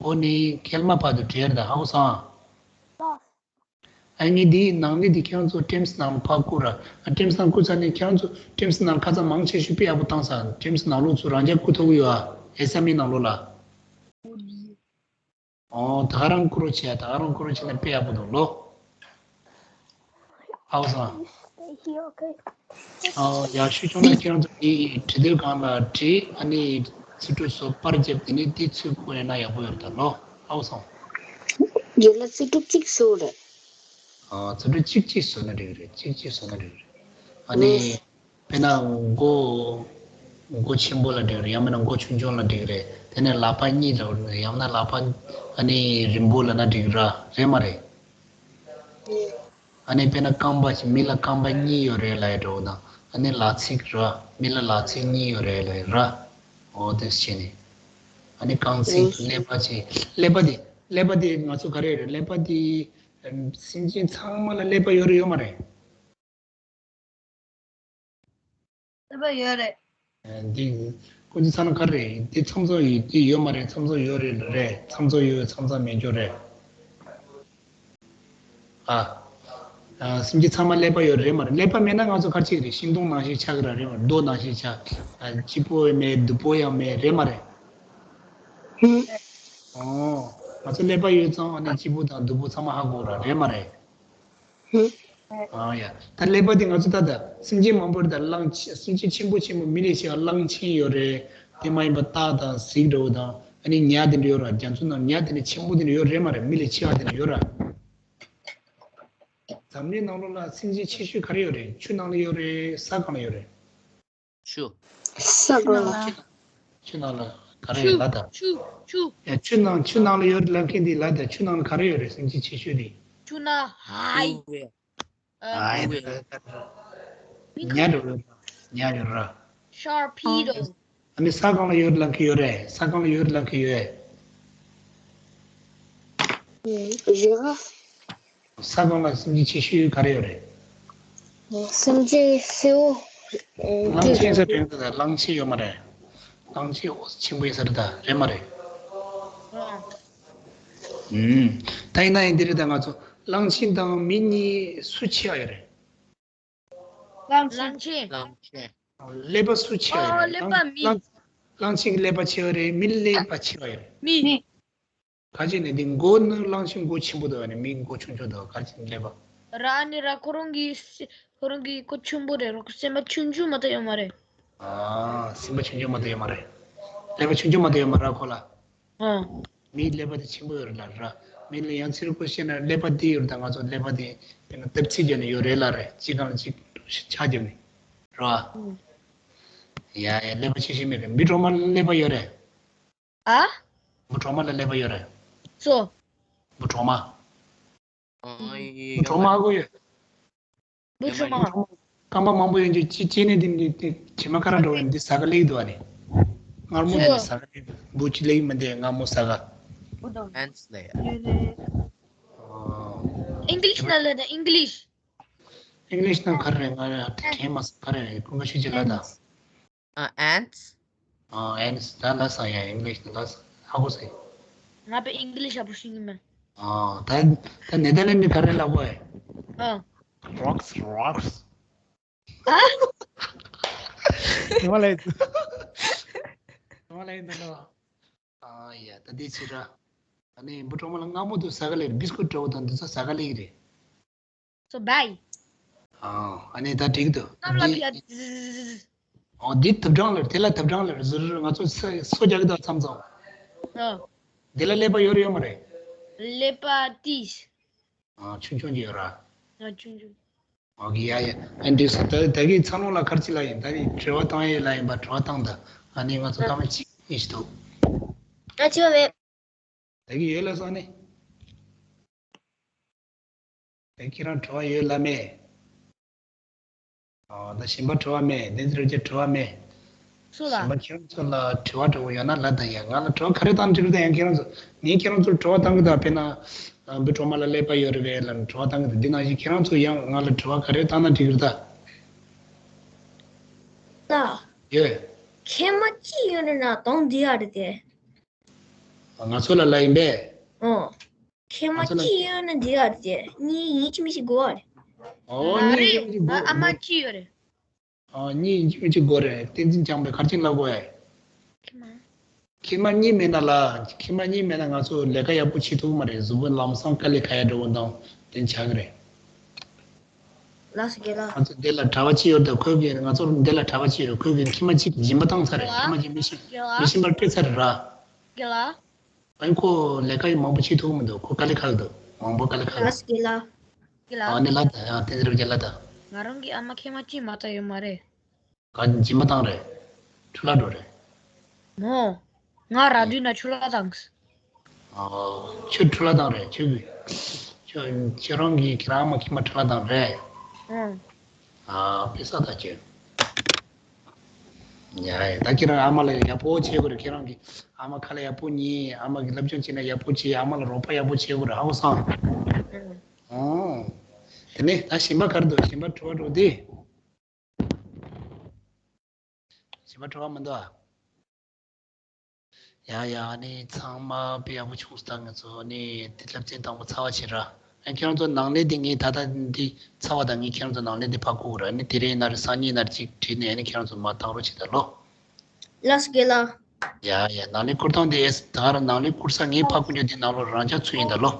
འོ་ནི་མཁལ་མ་བར་དུ་བྲིས་ཡ་རེད་ད། ཧ་གོ་སོང་། ཨ་ནི་འདིའི་ནང་ལས་འདི་ཁྱེད་རང་ཚོ་ཊིམ་སི་ནང་ལ་ཕར་བསྐུར་ར། ཨ། ཊིམ་སི་ནང་བསྐུར་ཚར་ནས་ཁྱེད་རང་ཚོ་ཊིམ་སི་ནང་ཁ་ཚ་མང་ཆེ་ཤོས་དཔེ་ཡག་པོ་བཏང་ས། ཊིམ་སི་ནང་ལོགས་ཚུར་རང་རྒྱག་བསྐུར་ཐུབ་ཀྱི་ཡོད་ཨ། ཨེ་སི་ཨེམ་ཨི་ནང་ལོགས་ལ། ཨོ། ད་ག་རང་བསྐུར་རོགས་བྱེད་ཨ། ད་ག་རང་བསྐུར་རོགས་བྱེད་ན་དཔེ་ཡག་པོ་འདུག་ལོ། ཧ་གོ་སོང་། ཨོ་ཡ། ཤུགས་ཆུང་ན་ཁྱེད་རང་ཚོ་འདི་བྲིས་དུས་སྒང་ལ་བྲིས། ཨ་ནི་རྩིས་སྤྲོད་བཟོ། པར་བརྒྱབ། དེ་ནས་འདི་ཚུར་བསྐུར་ཡོང་ན་ཡག་པོ་ཡོད་རེད་ད་ལོ། ཧ་གོ་སོང་། རྒན་ལགས། རྩིས་སྤྲོད་གཅིག་བཟོ་རེད། ཨ། རྩིས་སྤྲོད་གཅིག་གཅིག་བཟོས་ན་འགྲིག་གི་རེད། གཅིག་གཅིག་བཟོས་ན་འགྲིག་གི་རེད། ཨ་ནི་དཔེར་ན་མགོ། མགོ་ཆེན་པོ་ལ་འགྲིག་གི་རེད། ཡང་མིན་ན་མགོ་ཆུང་ཆུང་ལ་འགྲིག་གི་རེད། དེ་ནས་ལག་པ་གཉིས་ལ། ཡང་ན་ལག་པ་ཨ་ནི་རིང་པོ་ལབ་ན་འགྲིག་གི་ར། རེད་མ་རེད། ཨ་ནི་དཔེར་ན་རྐང་པ་ཞིག་མི་ལ་རྐང་པ་གཉིས་ཡོད་རེད་ལབ་ཡ་འདྲ་བོ་དང་། ཨ་ནི་ལག་ཚིགས་ར། མི་ལ་ལག་ཚིགས་གཉིས་ཡོད་རེད་ལབ་ཡ་ར། འོ་དེ་བྱས་ནས། ཨ་ནི་རྐང་ཚིགས། ཀླད་པ་བྱས། ཀླད་པ་དེ། ཀླད་པ་དེ་ང་ཚོ་ག་རེ་རེད། ཀླད་པ་དེ་སེམས་ཅན་ཚང་མ་ལ་ཀླད་པ་ཡོད་རེད་ཡོད་མ་རེད། ཀླད་པ་ཡོད་རེད། འདི་ཀུན་གཟིགས་ཚང་ན་ག་རེ་རེད། འདི་ཚང་ཚང་ཡོད། འདི་ཡོད་མ་རེད། ཚང་ཚང་ཡོད་རེད། རེད། ཚང་ཚང་ཡོད། ཚང་ཚང་མེད་རྒྱུ་རེད། ཨ། ཨ། སེམས་ཅན་ཚང་མ་ཀླད་པ་ཡོད་རེད་མ་རེད། ཀླད་པ་མེད་ན་ང་ཚོ་ག་རེ་བྱེད་ཀྱི་རེད། ཤིང་སྡོང་ནང་བཞིན་ཆགས་ཀྱི་ར། རེད་མ་རེད། རྡོ་ནང་བཞིན་ཆགས། ཨ། སྐྱིད་པོ་ཡང་མེད། སྡུག་པོ་ཡང་མེད། རེད་མ་རེད། ཧུམ། ཨོ། ང་ཚོ་ཀླད་པ་ཡོད་ཙང་ཨ་ནི་སྐྱིད་པོ་དང་སྡུག་པོ་ཚང་མ་ཧ་གོ་ར། རེད་མ་རེད། ཧུམ། ཨ་ཡ། ད་ཀླད་པ་དེ་ང་ཚོ་ད་ལྟ་སེམས་ཅན་མང་པོ་རེད། ད་གླང་ཆེན། སེམས་ཅན་ཆེན་པོ་ཆེན་པོ། མི་ལས་ཆེ་བ་གླང་ཆེན་ཡོད་རེད། དེ་མ་ཡིན་པ་སྟག་དང་གཟིག་འདྲ་བོ་དང་། ཨ་ནི་ཉ་དེ་འདྲ་ཡོད་ར། རྒྱ་མཚོ་ནང་ཉ་དེ་འདྲ་ཆེན་པོ་དེ་འདྲ་ཡོད་རེད་མ་རེད། མི་ལས་ཆེ་བ་དེ་འདྲ་ཡོད་ར། འཛམ་གླིང་ནང་ལོགས་ལ་སེམས་ཅན་ཆེ་ཤོས་ག་རེ་ཡོད་རེད། ཆུ་ནང་ལ་ཡོད་རེད། ས་སྒང་ལ་ཡོད་རེད། ཆུ། ས་སྒང་ལ། ཆུ་ནང་ལ་ག་རེ་ཡོད་ལབ་དང་། ཆུ། ཆུ། ཡ། ཆུ་ནང་། ཆུ་ནང་ལ་ཡོད་ལབ་མཁན་དེ་ལབ་དང་། ཆུ་ནང་ལ་ག་རེ་ཡོད་རེད། སེམས་ཅན་ཆེ་ཤོས་དེ། ཆུ་ནང་ཧའི། ཨ། ཉ་འདྲ་བོ། ཉ་ཡོད་ར། ཤར་ཕི་རོ། ཨ་ནི་ས་སྒང་ལ་ཡོད་ལབ་མཁན་ཡོད་རེད། ས་སྒང་ལ་ཡོད་ལབ་མཁན་ཡོད། ཡོད་ག། ས་སྒང་ལ་སེམས་ཅན་ཆེ་ཤོས་ག་རེ་ཡོད་རེད། སེམས་ཅན་སེར་པོ། གླང་ཆེན་ཟེར་དྲན་གི་འདུག་ད། གླང་ཆེན་ཡོད་མ་རེད། གླང་ཆེན་འོ་ཆེན་པོ་ཡིན་ས་རེད་ད། རེད་མ་རེད། ཨུམ། ད་ཡིན་ན་ཡང་འདི་རེད་ད། ང་ཚོ་ གླང་ཆེན་དང་མི་གཉིས་སུ་ཆེ་བ་ཡོད་རེད། གླང་ཆེན། གླང་ཆེན། གླང་ཆེན། ཀླད་པ་སུ་ཆེ་བ་ཨོ་ཡོད་རེད། ཀླད་པ་མི། གླང་གླང་ཆེན་གྱི་ཀླད་པ་ཆེ་བ་རེད། མི་ཀླད་པ་ཆེ་བ་ཡོད་རེད། མི། ག་ཅི་ནས་འདི་མགོ་ནི་གླང་ཆེན་མགོ་ཆེན་པོ་འདུག་ཨ་ནི་མི་མགོ་ཆུང་ཆུང་འདུག་ག་ཅི་ནས་ཀླད་པ། ར་ནི་ར་ཁོ་རང་གི་ཁོ་རང་གི་མགོ་ཆེན་པོ་རེད་རོ། སེམས་པ་ཆུང་ཆུང་མ་གཏོགས་ཡོད་མ་རེད། ཨ། སེམས་པ་ཆུང་ཆུང་མ་གཏོགས་ཡོད་མ་རེད། ཀླད་པ་ཆུང་ཆུང་མ་གཏོགས་ཡོད་མ་རེད་ཁོ་ལ། ཨ། མིའི་ཀླད་པ་དེ་ཆེན་པོ་ཡོད་རེད་ལ་ར། མི་ལ་ཡང་ཚིག་རུ་ཁོ་བཤད་ན་ཀླད་པ་འདི་ཡོད་རེད། ད་ང་ཚོ་ཀླད་པ་དེ་དཔེར་ན་སྟབས་ཚིག་བརྒྱབ་ནས་ཡོད་རེད་ལ་རེད། གཅིག་སྒང་ལ་གཅིག་ཆ་བརྒྱབ་ནས་རེད་བ། ཡ་ཡ་ཀླད་པ་ཆེ་ཤོས་མི་རེད། འབུ་གྲོག་མ་ལ་ཀླད་པ་ཡོད་རེད། ཨ། འབུ་གྲོག་མ་ལ་ཀླད་པ་ཡོད་རེད། སོ། འབུ་གྲོག་མ། ཨ་ཡི་འབུ་གྲོག་མ་ཨ་ཁོ་ཡོད། འབུ་གྲོག་མ། སྐམ་པ་མང་པོ་ཡོང་རྒྱུ་ཅི་ཅི་ནས་དེ་འདི་དེ་བྱེ་མ་ཁ་ར་འགྲོ་བའི་འདི་ཟ་ག་ལེགས་འདུག་ཨ་ནི། མངར་མོ་འདི་ཟ་ག་ལེགས་འབུ་ཅི་ལེགས་མི་འདི་མངར་མོ་ཟ་ག་ཨན་ཊི་ལ་ཡ། ཨིང་ལིཤ་ན་ལ་ད་ཨིང་ལིཤ། ཨིང་ལིཤ་ན་ག་རེ་ང་དྲན་མ་སོང་ག་རེ་ཀུན་དགའ་ཤོད་ཅིག་ལ་ད། ཨ་ཨན་ཊི། ཨ་ཨན་ཊི་ད་ལ་ས་ཡ་ཨིང་ལིཤ་ན་ལ་ས་ཧ་གོ་སོང་། ང་པའི་ཨིང་ལིཤ་ཡག་པོ་ཤེས་ཀྱི་མེད། ཨ་ད་ད་ནེ་དར་ལེན་ཌི་ག་རེ་ལབ་དགོས། ཨ། རོགས་རོགས། ཨ། ངོ་ལ་ཡིན། ངོ་ལ་ཡིན་ད་ནོ། ཨ་ཡ་ད་འདི་ཕྱི་ར། ཨ་ནི་འབུ་གྲོག་མ་ལ་མངར་མོ་དུ་ཟ་ག་ལེར་བིས་ཀུད་འདྲ་བོ་དང་འདི་ཚོ་ཟ་ག་ལེར་རེད། So bye. ཨ་ནི་ད་འགྲིག་འདུག་གཏམ་ལ་འདི་ཕྱི་ཟིག་ཨོ་འདི་ཐབ་གྲང་ལེར་དེ་ལ་ཐབ་གྲང་ལེར་ཟུར་ང་ཚོ་སོ་རྒྱག་གི་འདུག་མཚམས་མཚམས། ཨ། འདི་ལ་ཀླད་པ་ཡོད་རེད་ཡོད་མ་རེད། ཀླད་པ་ཏིས། ཨ་ཆུང་ཆུང་གི་ཡོད་ར། ཨ་ཆུང་ཆུང་། ཨོ་གི་ཡ་ཡ། ཨན་ཏིས་ད་ད་གི་ཚང་ལོ་ལ་ཁར་ཅི་ལ་ཡིན་ད་ནི་དྲི་བ་བཏང་ཡས་ལ་ཡིན་པ་དྲི་བ་བཏང་ད། ཨ་ནི་ང་ཚོ་ཨ་ཀ་མ་ཅིག་ཡིན་ཞིག་འདུག་ཨ་ཆི་བ་མེད། ད་གི་ཡོད་ལ་སོང་ནི། ད་ཁྱེད་རང་དྲི་བ་ཡོད་ལ་མེད། ཨ་ད་གཞན་པ་དྲི་བ་མེད། བསྟན་འཛིན་རབ་རྒྱས་དྲི་བ་མེད། སུ་ལ། གཞན་པ་ཁྱེད་རང་ཚོ་ལ་དྲི་བ་འདྲ་བོ་ཡོད་ན་ལ་ད་ཡ་ང་ལ་དྲི་བ་ག་རེ་བཏང་འགྲིག་ད་ཡང་ཁྱེད་རང་ཚོ་ངས་ཁྱེད་རང་ཚོར་དྲི་བ་བཏང་གི་ད་དཔེར་ན་འབུ་གྲོག་མ་ལ་ཀླད་པ་ཡོད་རེད་པས་ལ་དྲི་བ་བཏང་གི་ད་འདི་ནང་བཞིན་ཁྱེད་རང་ཚོ་ཡང་ང་ལ་དྲི་བ་ག་རེ་བཏང་ན་འགྲིག་གི་རེད་ད། ལ། ཡོད། མཁལ་མ་གཅིག་ཡོད་ན་ན་དོང་འདི་ཡ་རེད་དེ། ང་ཚོ་ལ་ལ་ཡིན་པས། ཨོ། མཁལ་མ་ང་ཚོ་ལ་གཅིག་ཡོད་ན་འདི་ཡ་རེད་དེ་གཉིས་ཡིན་གཅིག་མིན་གཅིག་དགོས་པ་རེད། ཨོ་མ་གཉིས་རེད་ཡིན་གཅིག་ང་དགོས་ཨ་མ་གཅིག་ཡོད་རེད། ཨོ་གཉིས་ཡིན་གཅིག་མིན་གཅིག་དགོས་རེད། བསྟན་འཛིན་སྐྱང་པས་གར་ཆེན་ལབ་དགོས་ཨེ། མཁལ་མ། མཁལ་མ་གཉིས་མེད་ན་ལ། མཁལ་མ་གཉིས་མེད་ན་ང་ཚོ་ལས་ཀ་ཡག་པོ་བྱེད་ཐུབ་མ་རེད། གཟུགས་པོ་ལམ་སང་དཀའ་ལས་ཁག་ཡ་འགྲོ་བ་དང་དེ་ཆགས་ཀྱི་རེད། ལགས་སོ་རྒན་ལགས། ང་ཚོ་འདི་ལ་གྲྭ་པ་གཅིག་ཡོད་དེ་ཁོས་གི་ང་ཚོ་འདི་ལ་གྲྭ་པ་གཅིག་ཡོད་ཁོས་གི་མཁལ་མ་གཅིག་སྦྱིན་པ་བཏང་ཚར་རེད། མཁལ་མ་གཅིག་མི་ཤི་རྒན་ལགས། མི་ཤི་བར་སྤྲད་ཚར་རེད་ར། རྒན་ལགས། ཨ་ནི་ཁོ་ལས་ཀ་ཡི་མང་པོ་བྱེད་ཐུབ་མི་འདུག་ཁོ་དཀའ་ལས་ཁག་འདུག་མང་པོ་དཀའ་ལས་ཁག་འདུག་ལགས་སོ་རྒན་ལགས། རྒན་ལགས། ཨ་ནི་ལ་ད་ཡང་དེ་འདྲ་རྒན་ལགས་ད། ང་རང་གི་ཨ་མ་མཁལ་མ་གཅིག་མ་གཏོགས་ཡོད་མ་རེད། ག་སྦྱིན་པ་བཏང་རེད། འཕྲོ་བརླག་འགྲོ་རེད། མོ། ང་ར་དུས་ན་འཕྲོ་བརླག་བཏང་། ཨོ། ཁྱོད་འཕྲོ་བརླག་བཏང་རེད་ཁྱོད་ཀྱིས། ཁྱོད་ཁྱེད་རང་གིས་ཁྱེད་རང་ཨ་མ་མཁལ་མ་འཕྲོ་བརླག་བཏང་རེད། ཨང་། ཨ་དཔེ་བསགས་ད་ཁྱོད། ཡ་ཡ་ད་ཁྱེད་རང་ཨ་མ་ལ་ཡག་པོ་བྱེད་དགོས་རེད། ཁྱེད་རང་གིས་ཨ་མ་ཁ་ལ་ཡག་པོ་ཉན། ཨ་མ་གི་སློབ་སྦྱོང་བྱེད་ན་ཡག་པོ་བྱེད། ཨ་མ་ལ་རོགས་པ་ཡག་པོ་བྱེད་དགོས་རེད། ཧ་གོ་སོང་། ཨང་། ཨོ། དེ་ནས་ད་གཞན་པ་ག་རེ་འདུག་གཞན་པ་དྲི་བ་འདྲ་བོ་དེ། གཞན་པ་དྲི་བ་མི་འདུག་ཨ། ཡ་ཡ་ཨ་ནི་ཚང་མ་དཔེ་ཡག་པོ་བྱུང་སོང་། ད་ང་ཚོ་ཨ་ནི་དེ་སློབ་ཚན་དང་པོ་ཚར་བ་བྱེད་ར། ཨ་ཁྱེད་རང་ཚོ་ནང་ལས་དེ་ངས་ད་ལྟ་འདི་ཚར་བ་དང་ངས་ཁྱེད་རང་ཚོ་ནང་ལས་དེ་ཕར་བསྐུར་ར། ཨ་ནི་དེ་རིང་ན་རེ་སང་ཉིན་ན་རེ་ཅིག་བྲིས་ནས་ཨ་ནི་ཁྱེད་རང་ཚོ་མར་བཏང་རོགས་བྱེད་ད་ལོ། ལགས་སོ་རྒན་ལགས། ཡ་ཡ་ནང་ལས་བསྐུར་སྟངས་དེ་ཨེ་ད་ག་རང་ནང་ལས་བསྐུར་ས་ངས་ཕར་བསྐུར་རྒྱུ་དེ་ནང་ལོགས་རང་འཇགས་ཚུད་ཡིན་ད་ལོ།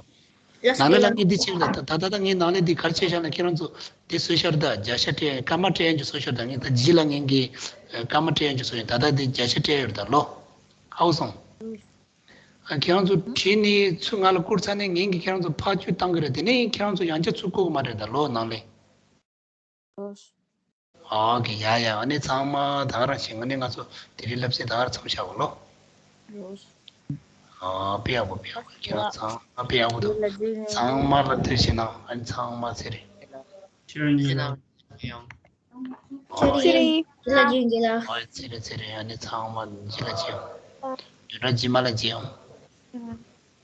ལགས་སོ་ནང་ལས་རྒན་ལགས། ལ་ངས་འདི་ཅིག་ལ་ད་ད་ད་ད་ངས་ནང་ལས་འདི་ག་རེ་བྱས་བཞག་ན་ཁྱེད་རང་ཚོ་འདི་བཟོས་བཞག་རེད། ད་བརྒྱ་ཆ་སྤྲད་སྐར་མ་སྤྲད་ཡ་འཇུ་བཟོས་བཞག་རེད། ད་ངས་ད་ཇི་ལ་ངས་ཀྱི་སྐར་མ་སྤྲད་ཡ་འཇུ་བཟོས་ཡིན། ད་ད་འདི་བརྒྱ་ཆ་སྤྲད་ཡོད་རེད་ད་ལོ། ཧ་གོ་སོང་། ཨ་ཁྱེད་རང་ཚོ་བྲིས་ནས་ཚུར་ང་ལ་བསྐུར་ཚར་ནས་ངས་ཀྱི་ཁྱེད་རང་ཚོ་ཕར་བསྐྱུར་བཏང་གི་རེད། དེ་ནས་ཁྱེད་རང་ཚོ་ཡང་བསྐྱར་ཚུར་བསྐུར་གི་མ་རེད་ད་ལོ་ནང་ལས། ཨོ་ཀེ་ཡ་ཡ་ཨ་ནི་ཚང་མ་ད་ག་རང་བྱེད། ཨ་ནི་ང་ཚོ་དེ་རིང་སློབ་ཚན་ད་ག་རང་མཚམས་བཞག་གོ་ལོ། ཨ་དཔེ་ཡག་པོ་དཔེ་ཡག་པོ་ཁྱེད་རང་ཚང་མ་དཔེ་ཡག་པོ་འདུག་ཚང་མ་ལ་ཐུགས་རྗེ་གནང་། ཨ་ནི་ཚང་མ་ཚེ་རིང་། ཚེ་རིང་། ཚེ་རིང་། ཚེ་རིང་། ཨོ་ཚེ་རིང་ཚེ་རིང་། ཨ་ནི་ཚང་མ་ཇི་ལ་ཇི་ཡོང་། དུད་འགྲོ་ཇི་མ་ལ་ཇི་ཡོང་།